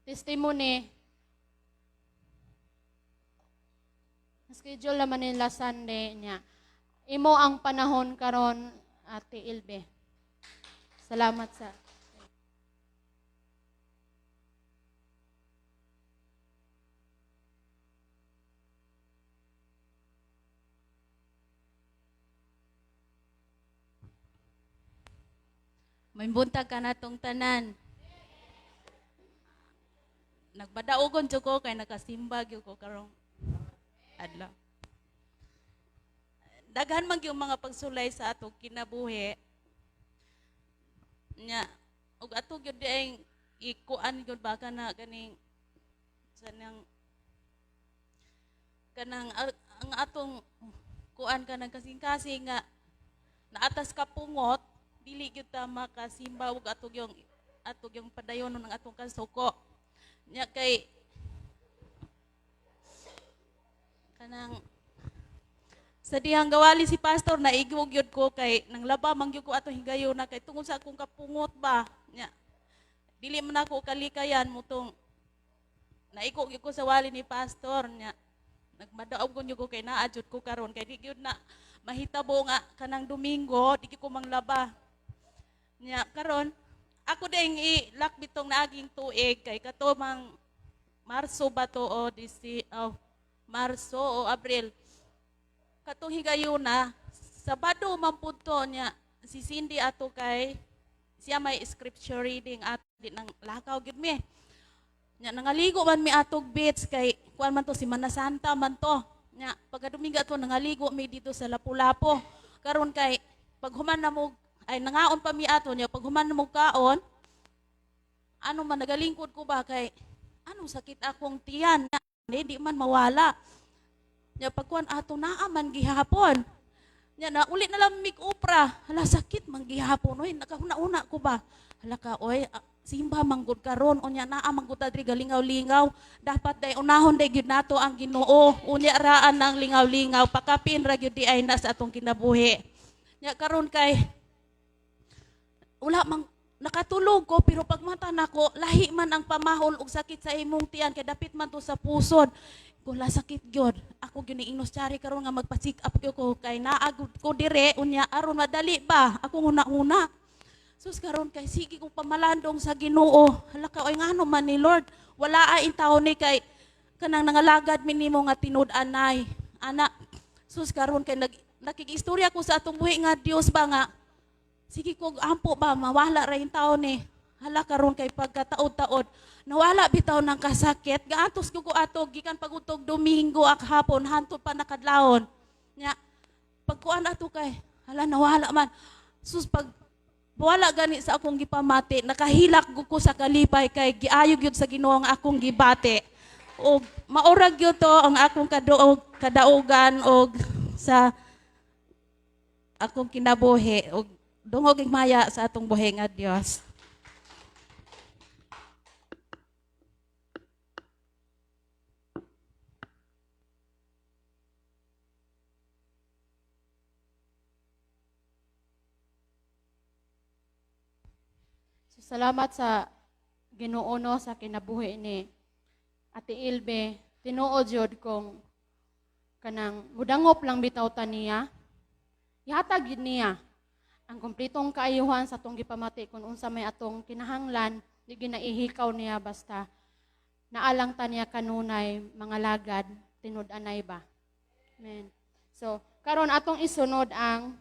testimony. Schedule naman nila Sunday niya. Imo ang panahon karon, Ate Ilbe. Salamat sa May buntag ka na tong tanan. Nagbadaogon jud ko kay nakasimba gyud ko karong adlaw. Daghan man gyud mga pagsulay sa atong kinabuhi. Nya ug ato gyud diay ikuan gyud ba kana ganing sa nang kanang ang atong kuan kanang kasing-kasing nga naatas ka pungot dili gyud ta makasimba ug atog yung padayon ng atong kasuko. Nya kay kanang sa dihang gawali si pastor na igwog gyud ko kay nang laba man gyud ko atong higayon na kay tungod sa akong kapungot ba. Nya dili man ako kalikayan mutong naigo gyud ko sa wali ni pastor. Nya nagmadaog ko ko kay naa jud ko karon kay di gyud na mahitabo nga kanang Domingo di gyud ko manglaba. Nya karon ako ding i-lock bitong naaging tuig kay kato mang Marso ba to o disi oh, Marso o Abril katong higayuna Sabado man pud to. Nya si Cindy ato kay siya may scripture reading at di nang lakaw gyud mi. Nya nangaligo man mi atog beach kay kuan man to, Semana Santa man to. Nya pagka Domingo ato nangaligo mi dito sa Lapu-Lapu. Karon kay paghuman na mo ay nangaon pa mi ato, nya paghuman na mo kaon, ano man, nagalingkod ko ba kay anong sakit akong tiyan. Nya, di man mawala. Nya pagkuan ato, naa man gihapon. Nya na uli na lang mig opra. Hala, sakit man gihapon oy, nakahuna-una ko ba. Hala ka oy, simba manggod karon, unya naa manggod ta diri galingaw-lingaw. Dapat day unahon day gyud nato ang Ginoo. Unya raan ang lingaw-lingaw, pakapin ra gyud di ay na sa atong kinabuhi. Nya karon kay wala mang nakatulog ko, pero pag mata nako, lahi man ang pamahol og sakit sa imong tiyan kay dapit man to sa pusod. Kung la sakit gyud ako, gyud ni Inos Chari karon nga magpa-check up gyud ko kay naa gud ko dire, unya aron madali ba akong huna-huna. Sus, karon kay sige kong pamalandong sa Ginoo. Hala ka oy, ngano man ni Lord, wala ay taon ni kay kanang nangalagad minimo nga tinud-anay ana. Sus, karon kay nakigistorya ko sa atong buhi nga Dios ba nga sige ko ampo ba mawala ra yung taon ni. Hala, karon kay pagkataod-taod nawala bitaw ng kasakit. Gaantos ko ato gikan pagutog Domingo ak hapon hantod pa nakadlawon. Nya pagkuan ato kay hala, nawala man. Sus, pag wala gani sa akong gipamati, nakahilak ko sa kalipay kay giayo gyud sa Ginoo ang akong gibati. Og maorag gyud to ang akong kaduog kadaugan og sa akong kinabuhi, og dungog maya sa atong buhi nga Dios. So, salamat sa Ginoo no sa kinabuhi ni Ate Ilbe. Tinuod jud kung kanang mudangop lang bitaw ta niya. Ihatag gyud niya ang kumpletong kaayuhan sa atong gipamati kung unsa may atong kinahanglan, di ginaihikaw niya basta naalang ta niya kanunay mga lagad tinud-anay ba. Amen. So, karon atong isunod ang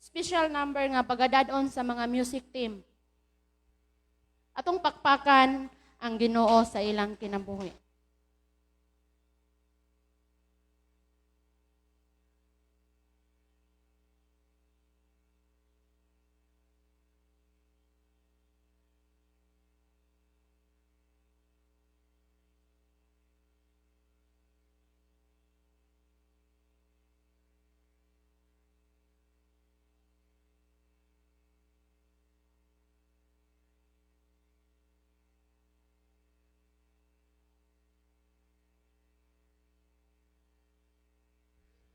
special number nga pagadadon sa mga music team. Atong pakpakan ang Ginoo sa ilang kinabuhi.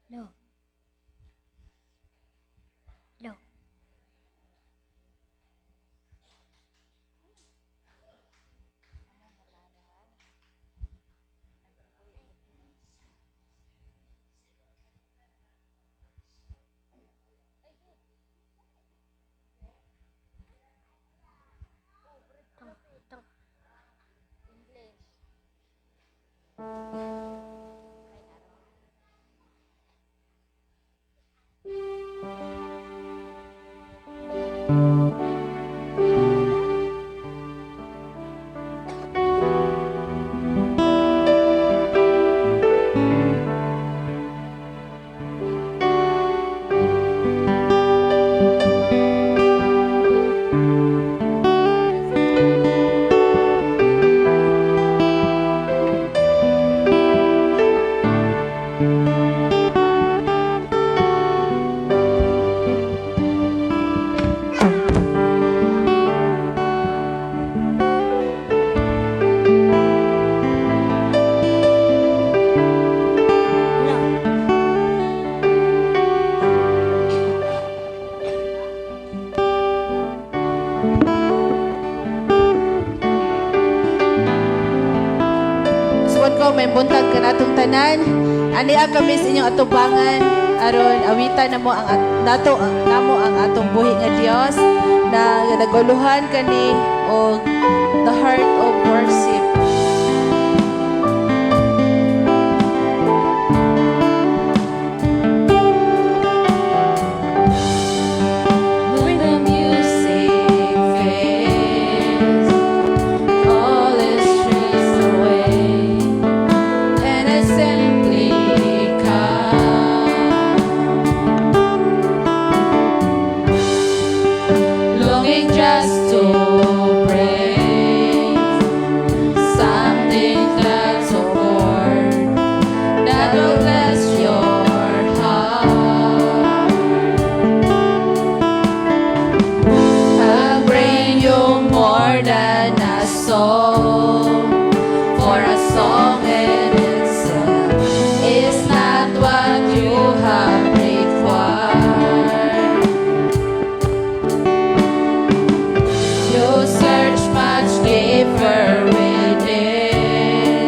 No. No. Tong, tong. No. Suwan ko, may buntag ka natong tanan. Ani ang kami sa inyong atubangan aron awitan namo ang nato ang namo ang atong buhi nga Dios na naguluhan kani og the heart of worship. When the music fades, all is true. song, for a song in itself is not what you have required. You search much deeper within,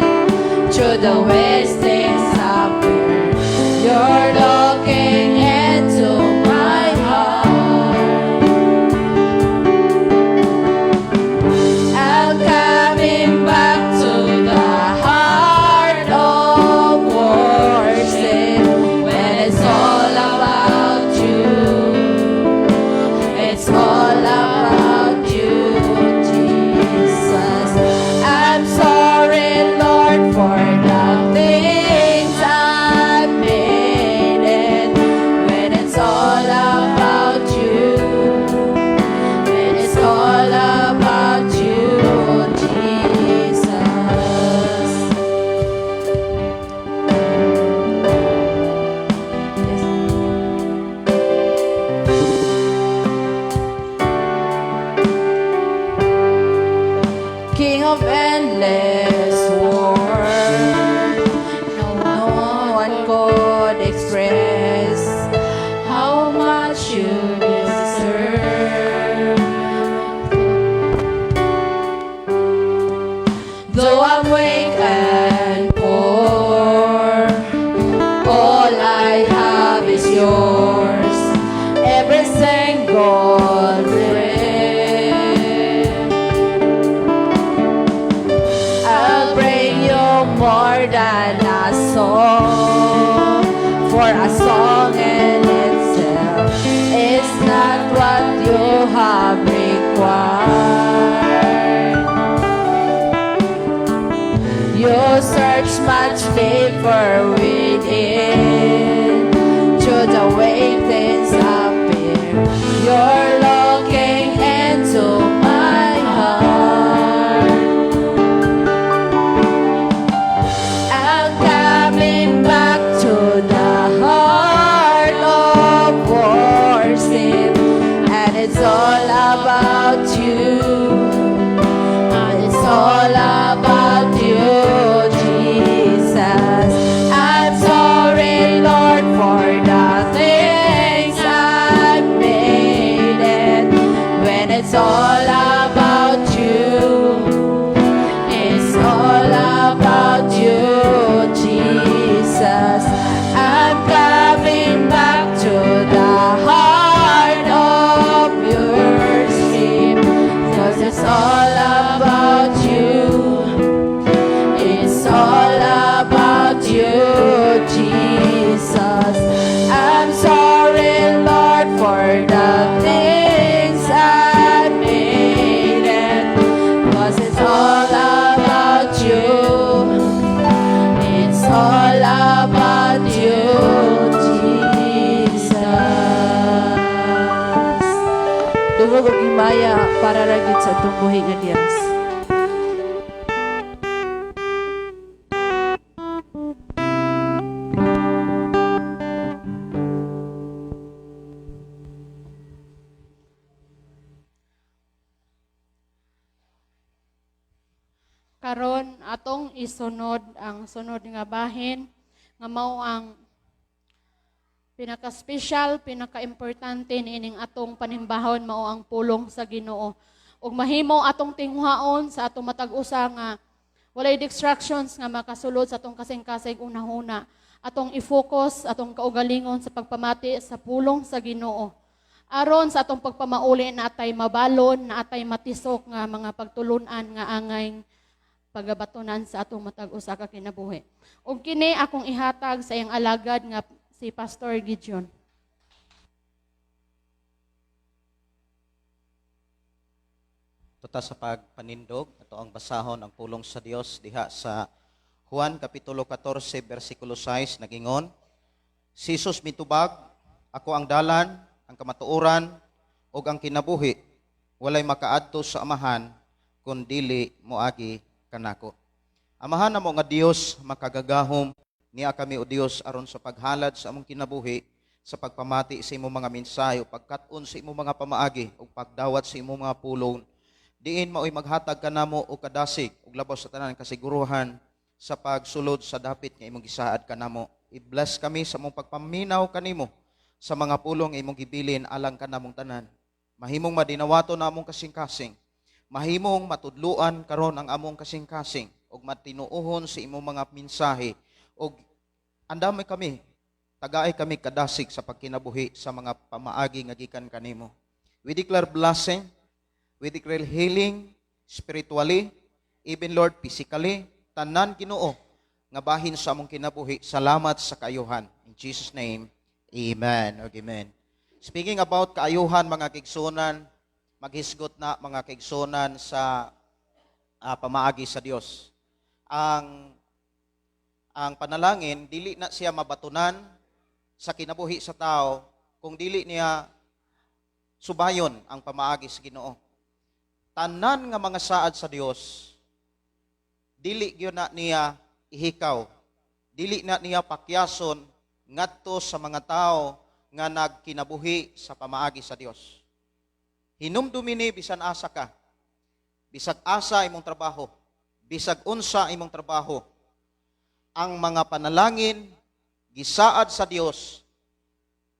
through the ways things appear. You're looking into my heart. I'm coming back to the heart of worship when it's all about you. It's all about you, Jesus. I'm sorry, Lord, for the things I've made it. When it's all about you. When it's all about you, Jesus. Yes. King of endless world, no one could express how much you deserve. Though I'm weak and poor, all I have is yours. Every single breath. I'll bring you more than a song, for a song in itself is not what you have required. You search much deeper within, through the way things appear. You're looking into my heart. I'm coming back to the heart of worship, and it's all about you. And it's all about you, Jesus. I'm sorry, Lord, for the things I've made it. When it's all about you, it's all about you, Jesus. I'm coming back to the heart of worship, 'cause it's all about you. It's all about you, Jesus. I'm sorry, Lord, for the things I made it. 'Cause it's all about you. It's all about you, Jesus. Dungog og himaya para ra gyud sa atong buhi nga Dios. Karon atong isunod ang sunod nga bahin nga mao ang pinaka-special, pinaka-importante niining atong panimbahon, mao ang pulong sa Ginoo. Ug mahimo atong tinguhaon sa atong matag usa nga walay distractions nga makasulod sa atong kasing-kasing unahuna. Atong i-focus atong kaugalingon sa pagpamati sa pulong sa Ginoo. Aron sa atong pagpamauli na atay mabalon, na atay matisok nga mga pagtulunan nga angay pagabatonan sa atong matag usa ka kinabuhi. Ug kini akong ihatag sa iyang alagad nga si Pastor Gideon. Tuta sa pagpanindog, ato ang basahon ang pulong sa Dios diha sa Juan Kapitulo 14, versikulo 6, nagingon, Si Jesus mitubag, "Ako ang dalan, ang kamatuoran, ug ang kinabuhi. Walay makaadto sa Amahan kun dili moagi kanako." Amahan namo nga Dios, makagagahom, niya kami o Dios aron sa paghalad sa among kinabuhi, sa pagpamati sa imong mga mensahe, o pagkat-on sa imong mga pamaagi, ug pagdawat sa imong mga pulong. Diin maoy maghatag kanamo og kadasig ug labaw sa tanan kasiguruhan sa pagsulod sa dapit nga imong gisaad kanamo. I-bless kami sa among pagpaminaw kanimo sa mga pulong nga imong gibilin alang kanamong tanan. Mahimong madinawato na among kasing-kasing. Mahimong matudluan karon ang among kasing-kasing ug matinuohon sa imong mga mensahe ug andamay kami, tagaay kami kadasig sa pagkinabuhi sa mga pamaagi nga gikan kanimo. We declare blessing, we declare healing spiritually, even, Lord, physically, tanan, Ginoo, nga bahin sa among kinabuhi. Salamat sa kaayuhan. In Jesus' name, amen. Ug amen. Speaking about kaayuhan, mga kaigsuonan, maghisgot na, mga kaigsuonan, sa pamaagi sa Dios. Ang panalangin, dili na siya mabatunan sa kinabuhi sa tao kung dili niya subayon ang pamaagi sa Ginoo. Tanan nga mga saad sa Dios, dili gyud na niya ihikaw. Dili na niya pakyason ngadto sa mga tao nga nagkinabuhi sa pamaagi sa Dios. Hinumdumi ni bisan asa ka. Bisag asa imong trabaho, bisag unsa imong trabaho, ang mga panalangin gisaad sa Dios,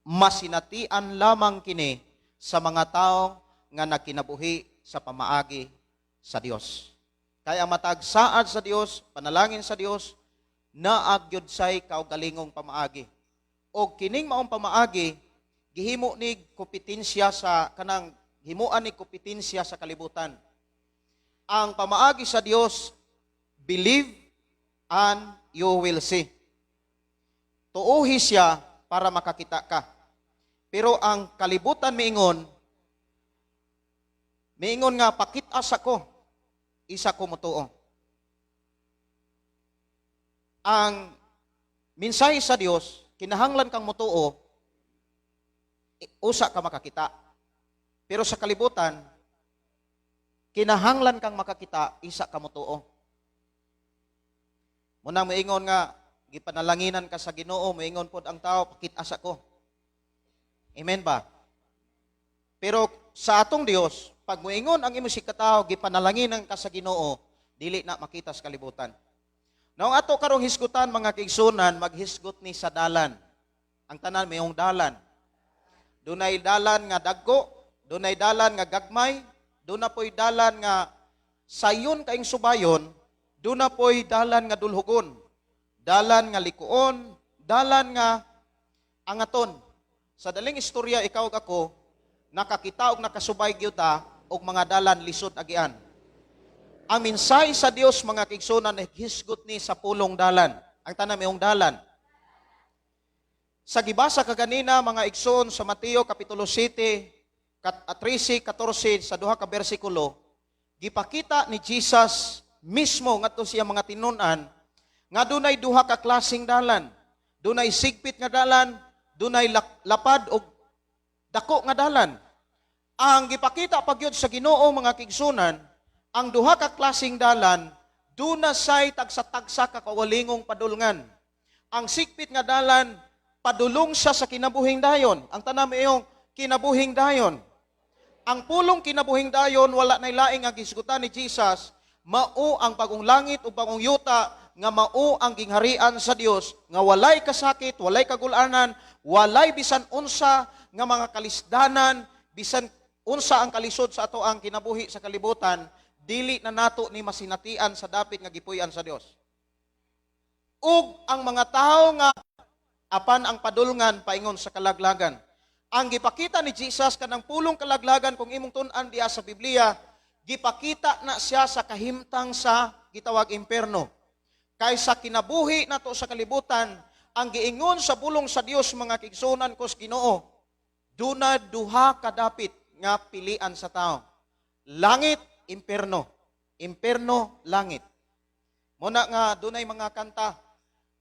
masinatian lamang kini sa mga tao nga nakinabuhi sa pamaagi sa Dios. Kaya matag saad sa Dios, panalangin sa Dios, naa gyud say kaugalingong pamaagi. O kining maong pamaagi, gihimo ni kompetensya sa kanang himuan ni kompetensya sa kalibutan. Ang pamaagi sa Dios, believe and you will see. Tuuhi siya para makakita ka. Pero ang kalibutan miingon nga pakita sa ko, isa ko motuo. Ang mensahe sa Dios, kinahanglan kang motuo, usa ka makakita. Pero sa kalibutan, kinahanglan kang makakita, isa ka motuo. Munang moingon nga gipanalanginan ka sa Ginoo, moingon pod ang tao, "Pakita sa ko." Amen ba? Pero sa atong Dios, pag moingon ang imong sikatawo, gipanalanginan ka sa Ginoo, dili na makita sa kalibutan. Now, ato karong hisgutan, mga kaigsuonan, maghisgot ni sa dalan. Ang tanan mayong dalan. Dunay dalan nga dagko, dunay dalan nga gagmay, duna po'y dalan nga sayon kaing subayon, duna po'y dalan nga dulhugon, dalan nga likuon, dalan nga angaton. Sa daling istorya, ikaw ug ako, nakakita og nakasubay gyud ta og mga dalan lisod agian. Ang mensahe sa Dios, mga kaigsuonan, hisgot ni sa pulong dalan. Ang tanan mayong dalan. Sa gibasa kaganina, mga igsoon, sa Mateo kapitulo 7, 13, 14, sa duha ka bersikulo, gipakita ni Jesus mismo ngadto siya mga tinun-an nga dunay duha ka klaseng dalan. Dunay sigpit nga dalan, dunay lapad og dako nga dalan. Ang gipakita pagyud sa Ginoo, mga kaigsuonan, ang duha ka klaseng dalan, duna say tagsa-tagsa ka kaugalingong padulngan. Ang sigpit nga dalan, padulong siya sa kinabuhing dayon. Ang tanan iyong kinabuhing dayon. Ang pulong kinabuhing dayon, wala nay laing ang gisgutan ni Jesus, mao ang bagong langit ug bagong yuta nga mao ang gingharian sa Dios nga walay kasakit, walay kagulanan, walay bisan unsa nga mga kalisdanan, bisan unsa ang kalisod sa ato ang kinabuhi sa kalibutan, dili na nato ni masinatian sa dapit nga gipuy-an sa Dios. Ug ang mga tawo nga apan ang padulngan paingon sa kalaglagan. Ang gipakita ni Jesus kanang pulong kalaglagan, kung imong tun-an diya sa Biblia, gipakita na siya sa kahimtang sa gitawag imperno. Kay sa kinabuhi nato sa kalibutan, ang giingon sa pulong sa Dios, mga kaigsuonan ko sa Ginoo, duna duha ka dapit nga pilian sa tao. Langit, imperno. Imperno, langit. Muna nga dunay mga kanta,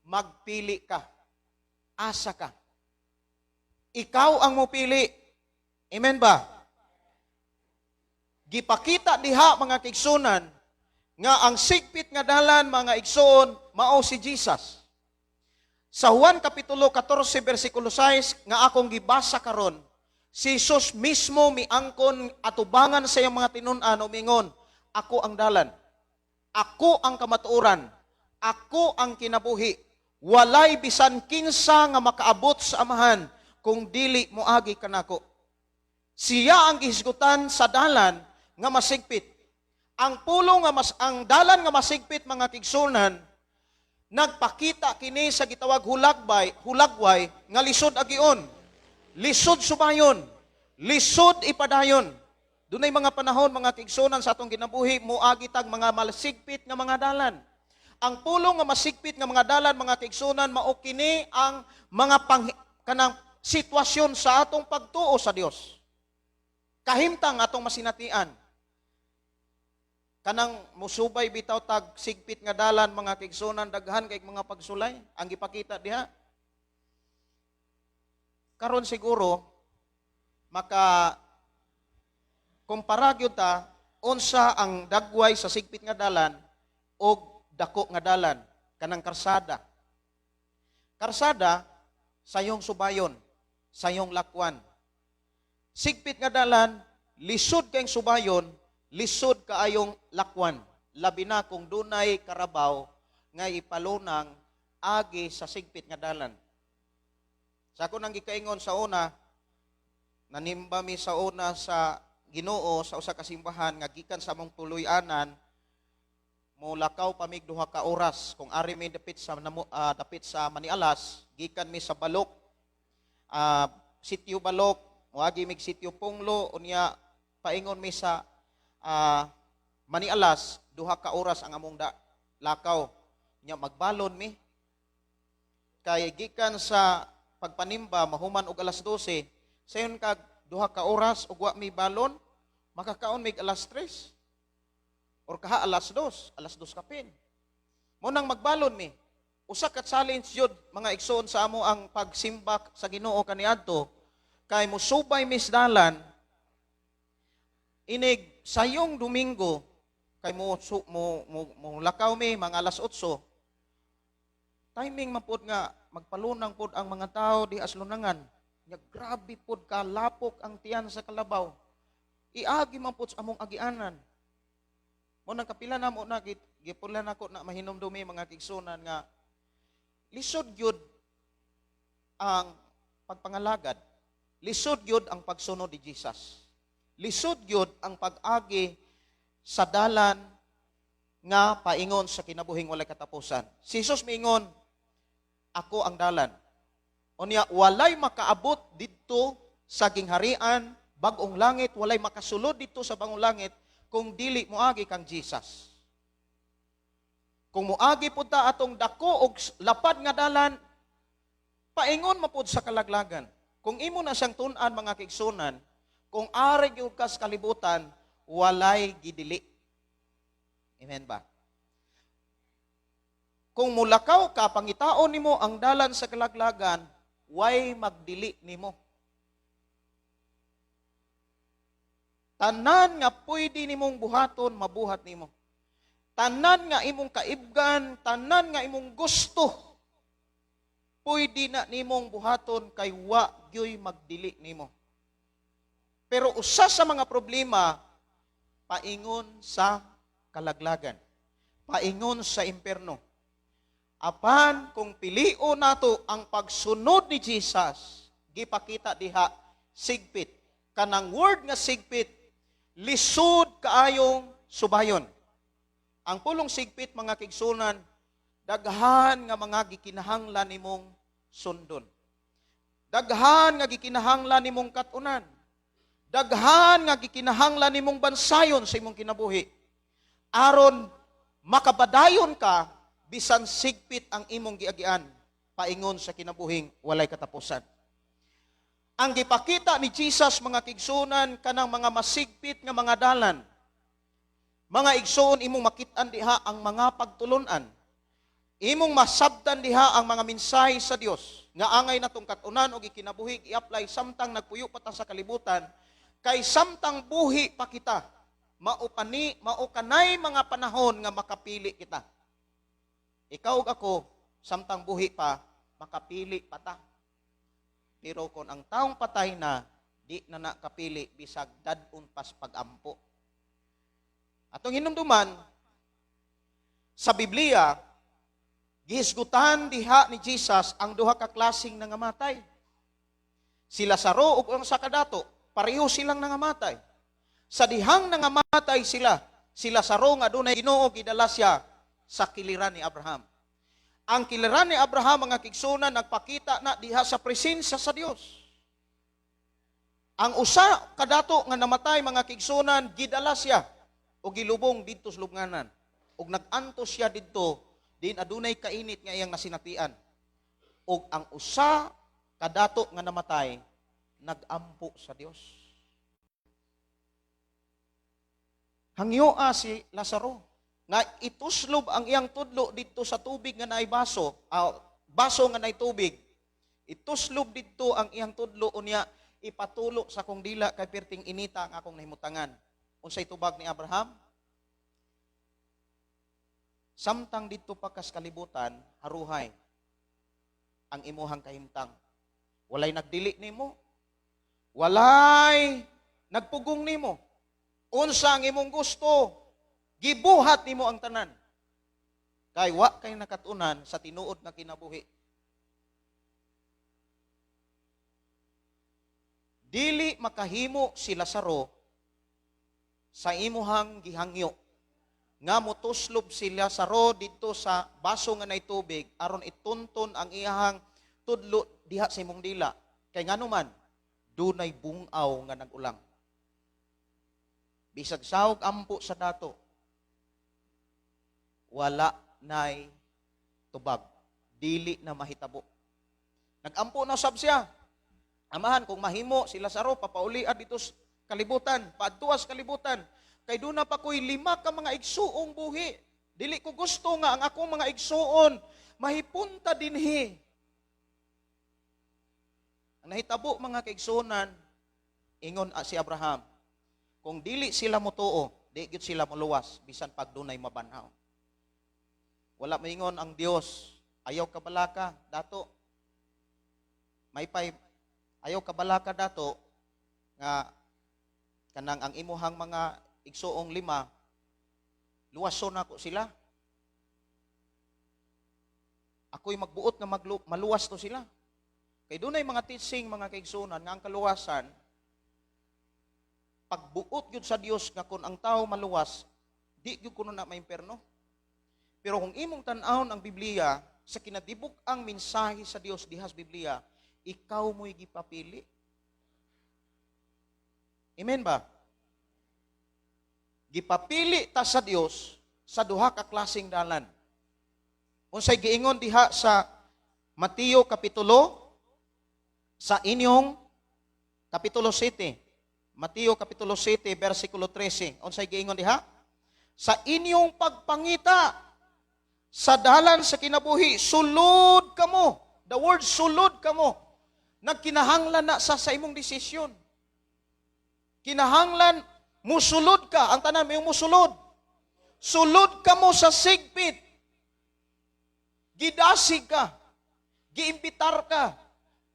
"Magpili ka. Asa ka?" Ikaw ang mupili. Amen ba? Gipakita diha, mga kaigsuonan, nga ang sigpit nga dalan, mga igsoon, mao si Jesus. Sa Juan kapitulo 14 bersikulo 6 nga akong gibasa karon, Si Jesus mismo miangkon atubangan sa iyang mga tinun-an, umingon, "Ako ang dalan. Ako ang kamatuoran. Ako ang kinabuhi. Walay bisan kinsa nga makaabot sa Amahan kung dili moagi kanako." Siya ang gihisgutan sa dalan nga masigpit. Ang pulong nga mas ang dalan nga masigpit, mga kigsunan, nagpakita kini sa gitawag hulagbay, hulagway nga lisod agion. Lisod subayon, lisod ipadayon. Dunay mga panahon, mga kigsunan, sa atong kinabuhi moagi tag mga masigpit nga mga dalan. Ang pulong nga masigpit nga mga dalan, mga kigsunan, mao kini ang mga pang, kanang sitwasyon sa atong pagtuo sa Dios. Kahimtang atong masinatian. Kanang musubay bitaw tag sigpit nga dalan, mga kigsunan, daghan kay mga pagsulay ang gipakita diha. Karon siguro maka kumpara gyud ta unsa ang dagway sa sigpit nga dalan og dako nga dalan, kanang karsada. Karsada, sayong subayon, sayong lakwan. Sigpit nga dalan, lisod kayong subayon, lisod kaayong lakwan. Labi na kung dunay karabaw nga ipalunang agi sa sigpit nga dalan. Sa ako nang gikaingon sa una, nanimba mi sa una sa Ginoo sa usa ka simbahan nga gikan sa among tuloy-anan molakaw pa mig 2 ka oras kung ari mi dapit sa Manialas. Gikan mi sa Balok, Sitio Balok, moagi mig Sitio Punglo, unya paingon mi sa Manialas, 2 ka oras ang among lakaw. Nya magbalon mi kay gikan sa pagpanimba mahuman og alas 12. Sayon kag 2 ka oras ug wa mi balon, makakaon mig alas 3 or kaha alas 2, alas 2 kapin. Mao nang magbalon mi. Usa ka challenge yun, mga igsoon, sa amo ang pagsimbak sa Ginoo kaniadto kay musubay mis dalan inig sayong Domingo kay mo, su, mo, mo, mo lakaw mi mga alas 8. Timing man pod nga magpalunang pod ang mga tao di aslunangan. Nya grabe pod kalapok ang tiyan sa kalabaw. Iagi man pod sa among agianan. Mao nang kapila na mo na gipula nako na mahinumdumi, mga kigsunan, nga lisod gyud ang pagpangalagad. Lisod gyud ang pagsunod ni Jesus. Lisod gyud ang pag-agi sa dalan nga paingon sa kinabuhing walay katapusan. Si Jesus miingon, "Ako ang dalan." Unya, walay makaabot didto sa gingharian, bag-ong langit, walay makasulod didto sa bag-ong langit kung dili moagi kang Jesus. Kung moagi pud ta atong dako og lapad nga dalan, paingon mapud sa kalaglagan. Kung imo na siyang tun-an, mga kigsunan, kung ari gyud ka sa kalibutan, walay gidili. Amen ba? Kung mulakaw ka, pangitaon nimo ang dalan sa kalaglagan, way magdili nimo. Tanan nga pwede nimong buhaton, mabuhat nimo. Tanan nga imong kaibgan, tanan nga imong gusto, pwede na nimong buhaton kay wa gyoy magdili nimo. Pero usa sa mga problema, paingon sa kalaglagan, paingon sa imperno. Apan kung pilion nato ang pagsunod ni Jesus, gipakita diha sigpit. Kanang word nga sigpit, lisod kaayong subayon. Ang pulong sigpit, mga kigsunan, daghan nga mga gikinahanglan nimong sundon. Daghan nga gikinahanglan nimong katunan. Daghan nga gikinahanglan nimong bansayon sa imong kinabuhi. Aron makabadayon ka bisan sigpit ang imong giagian paingon sa kinabuhing walay katapusan. Ang gipakita ni Jesus, mga kigsunan, kanang mga masigpit nga mga dalan. Mga igsoon, imong makit-an diha ang mga pagtulunan. Imong masabtan diha ang mga mensahe sa Dios nga angay natong katunan og ikinabuhi, i-apply samtang nagpuyo pa ta sa kalibutan, kay samtang buhi pa kita, mao pani mao kanay mga panahon nga makapili kita. Ikaw ug ako, samtang buhi pa, makapili pa ta. Pero kung ang taong patay na, Di na na kapili bisag dad-on pas pagampo. Atong hinumduman sa Biblia, gihisgutan diha ni Jesus ang duha ka klaseng nangamatay. Si Lazaro ug ang usa ka dato, pareho silang nangamatay. Sa dihang nangamatay sila, si Lazaro nga adunay Ginoo, gidala siya sa kiliran ni Abraham. Ang kiliran ni Abraham, mga kaigsuonan, nagpakita na diha sa presensya sa Dios. Ang usa kadato nga namatay, mga kaigsuonan, gidala siya o gilubong didto sa lubnganan. Ug nag-antos siya didto din adunay kainit nga iyang nasinatian. Ug ang usa kadato nga namatay, nagampo sa Dios. Hangyoa si Lazaro nga ituslob ang iyang tudlo didto sa tubig nga naay baso, baso nga naay tubig. Ituslob didto ang iyang tudlo, unya ipatulo sa akong dila kay perting inita ang akong nahimutangan. Unsay tubag ni Abraham? Samtang didto pa kas kalibutan, haruhay ang imuhang kahimtang. Walay nagdili nimo. Walay nagpugong nimo. Unsa ang imong gusto, gibuhat nimo ang tanan. Kay wa kay nakatunan sa tinuod nga kinabuhi. Dili makahimo si Lazaro sa imuhang gihangyo nga motuslob si Lazaro didto sa baso nga nay tubig aron itunton ang iyahang tudlo diha sa imong dila. Kay ngano man, dunay bungaw nga nag-ulang. Bisag sahog ampo sa dato, wala nay tubag. Dili na mahitabo. Nagampo na sab siya. Amahan, kung mahimo si Lazaro, papaulian dito sa kalibutan, paadtuas kalibutan. Kay doon na pa ko'y 5 ka mga igsuong buhi. Dili ko gusto nga ang akong mga igsuon mahipunta dinhi. Ang nahitabo, mga kaigsuonan, ingon si Abraham, kung dili sila motuo, di gyud sila moluwas bisan pag dunay mabanhaw. Wala maingon ang Dios, ayaw kabalaka dato. Maypay ayaw kabalaka dato nga kanang ang imuhang mga igsuong 5, luwason nako sila. Ako'y magbuot nga maluwas to sila. Kay dunay mga teaching, mga kaigsuonan, nga ang kaluwasan pagbuot gyud sa Dios nga kun ang tao maluwas, di gyud kuno na maimperno. Pero kung imong tan-awon ang Biblia, sa kinatibuk ang mensahe sa Dios dihas Biblia, ikaw mo'y gipapili. Amen ba? Gipapili ta sa Dios sa duha ka klaseng dalan. Unsay giingon diha sa Mateo kapitulo sa inyong kapitulo 7. Mateo kapitulo 7 versikulo 13. Unsay giingon diha? Sa inyong pagpangita sa dalan sa kinabuhi, sulod kamo. The word sulod kamo. Nagkinahanglan na sa imong desisyon. Kinahanglan musulod ka. Ang tanan may musulod. Sulod kamo sa sigpit. Gidasig ka. Giimbitar ka.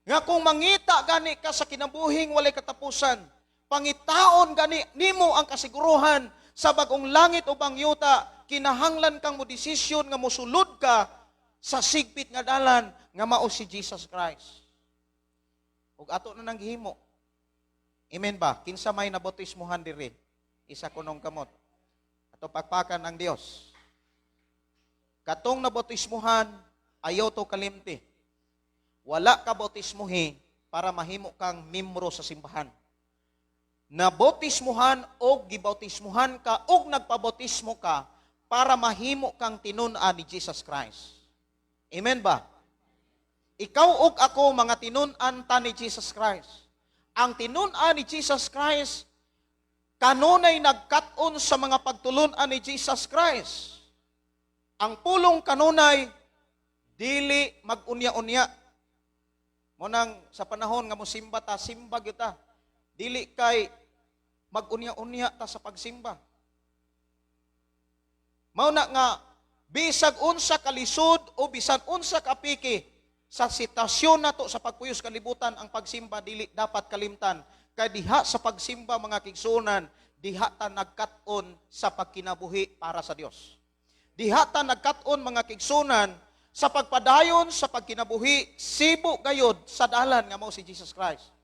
Nga kung mangita gani ka sa kinabuhing walay katapusan, pangitaon gani nimo ang kasiguruhan sa bagong langit o bang yuta, kinahanglan kang mo desisyon nga mosulod ka sa sigpit nga dalan nga mao si Jesus Christ. Ug ato na nang gihimo. Amen ba? Kinsa may nabautismohan diri? Isa kunong kamot. Ato pakpakan ang Dios. Katong nabautismohan, ayaw to kalimti. Wala ka bautismohi para mahimo kang membro sa simbahan. Nabautismohan o gibautismohan ka o nagpabautismo ka para mahimo kang tinun-an ni Jesus Christ. Amen ba? Ikaw ug ako mga tinun-an ta ni Jesus Christ. Ang tinun-an ni Jesus Christ kanunay nagkat-on sa mga pagtulun-an ni Jesus Christ. Ang pulong kanunay dili mag-unya-unya. Mo nang sa panahon nga mosimba ta, simba gyud ta. Dili kay mag-unya-unya ta sa pagsimba. Mao na nga bisag unsa ka lisod o bisan unsa ka piki sa sitwasyon nato sa pagpuyos kalibutan, ang pagsimba dili dapat kalimtan. Kay diha sa pagsimba, mga kaigsuonan, diha ta nagkat-on sa pagkinabuhi para sa Dios. Diha ta nagkat-on, mga kaigsuonan, sa pagpadayon sa pagkinabuhi sibo gayod sa dalan nga mao si Jesus Christ.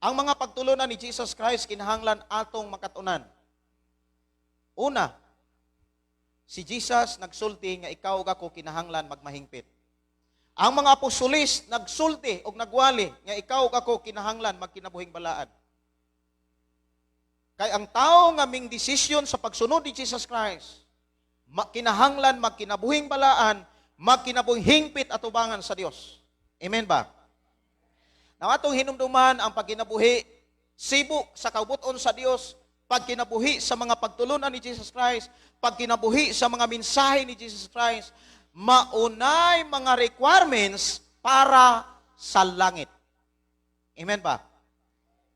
Ang mga pagtulunan ni Jesus Christ kinahanglan atong makatunan. Una, si Jesus nagsulti nga ikaw ug ako kinahanglan magmahingpit. Ang mga apostolis nagsulti og nagwali nga ikaw ug ako kinahanglan magkinabuhing balaan. Kay ang tao nga ming desisyon sa pagsunod ni Jesus Christ, kinahanglan magkinabuhing balaan, magkinabuhing hingpit atubangan sa Dios. Amen ba? Now atong hinumduman ang pagkinabuhi sibo sa kaubuton sa Dios, pagkinabuhi sa mga pagtulunan ni Jesus Christ, pagkinabuhi sa mga mensahe ni Jesus Christ, maunay mga requirements para sa langit. Amen ba?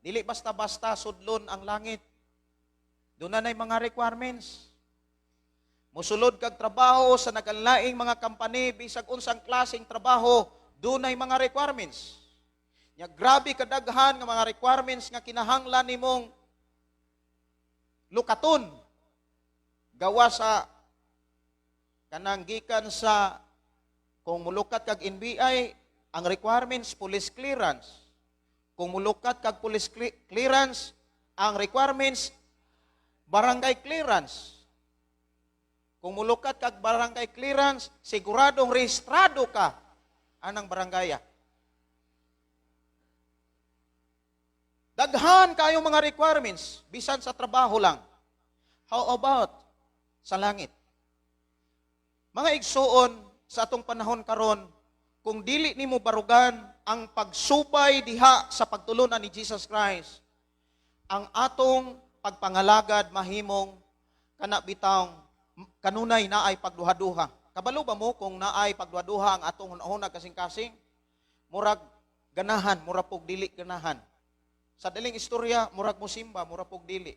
Dili basta-basta sudlon ang langit. Doon na mga requirements. Musulod kag trabaho sa nagalaing mga company, bisag unsang klaseng trabaho, dunay mga requirements. Nya grabe kadaghan nga mga requirements nga kinahanglan nimong lukaton gawa sa kanang gikan sa kung mulukat kag NBI, ang requirements police clearance. Kung mulukat kag police clearance, ang requirements barangay clearance. Kung mulukat kag barangay clearance, siguradong rehistrado ka anang barangaya. Daghan kayo mga requirements, bisan sa trabaho lang. How about sa langit? Mga igsuon, sa atong panahon karon, kung dili nimo barugan ang pagsubay diha sa pagtulunan ni Jesus Christ, ang atong pagpangalagad mahimong kana bitawng kanunay naay pagduha-duha. Kabalo ba mo kung naay pagduha-duha ang atong hunahuna kasing-kasing? Murag ganahan, murag pug dili ganahan. Sa daling istorya, murag mosimba, murag pug dili.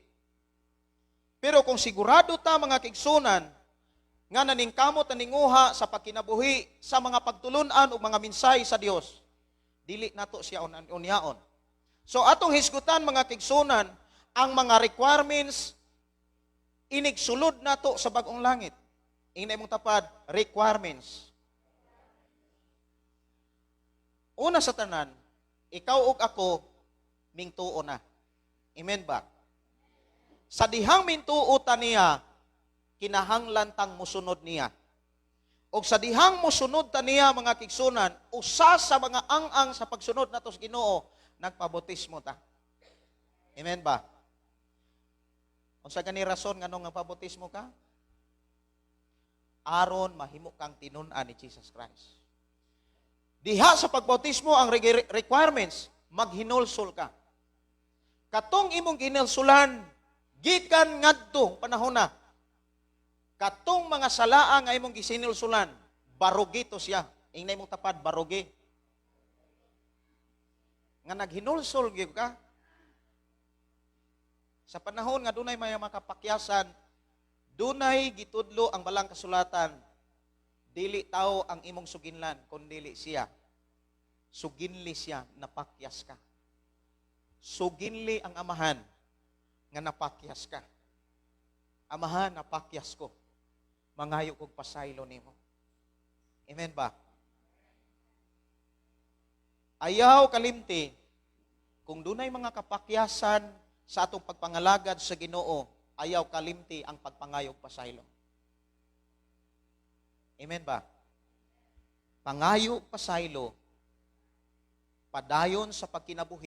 Pero kung sigurado ta, mga kaigsunan, nga naningkamot naninguha sa pagkinabuhi sa mga pagtulunan o mga mensahe sa Dios, dili nato siya unyaon. So atong hisgutan, mga kaigsunan, ang mga requirements inigsulod nato sa bag-ong langit. Ingna imong tapad, requirements. Una sa tanan, ikaw ug ako mingtuo na. Amen ba? Sa dihang mintuo ta niya, kinahanglan tang musunod niya. Og sa dihang musunod ta niya, mga kaigsunan, usa sa mga ang-ang sa pagsunod nato sa Ginoo, nagpabautismo ta. Amen ba? Unsa gani rason nganong nagpabautismo ka? Aron mahimo kang tinun-an ni Jesus Christ. Diha sa pagbautismo ang requirements, maghinulsol ka. Katong imong ginulsulan gikan ngadto panahon na, katong mga salaa nga imong gisinulsulan, barugi to siya. Ingna imong tapad, barugi. Nga naghinulsol gyud ka. Sa panahon nga dunay may makapakyasan, dunay gitudlo ang balang kasulatan, dili tao ang imong suginlan, kun dili siya. Suginli siya, napakyas ka. Suginli ang amahan nga napakyas ka. Amahan, napakyas ko. Mangayo kog pasaylo nimo. Amen ba? Ayaw kalimti, kung dunay mga kapakyasan sa atong pagpangalagad sa Ginoo, ayaw kalimti ang pagpangayog pasaylo. Amen ba? Pangayo pasaylo, padayon sa pagkinabuhi.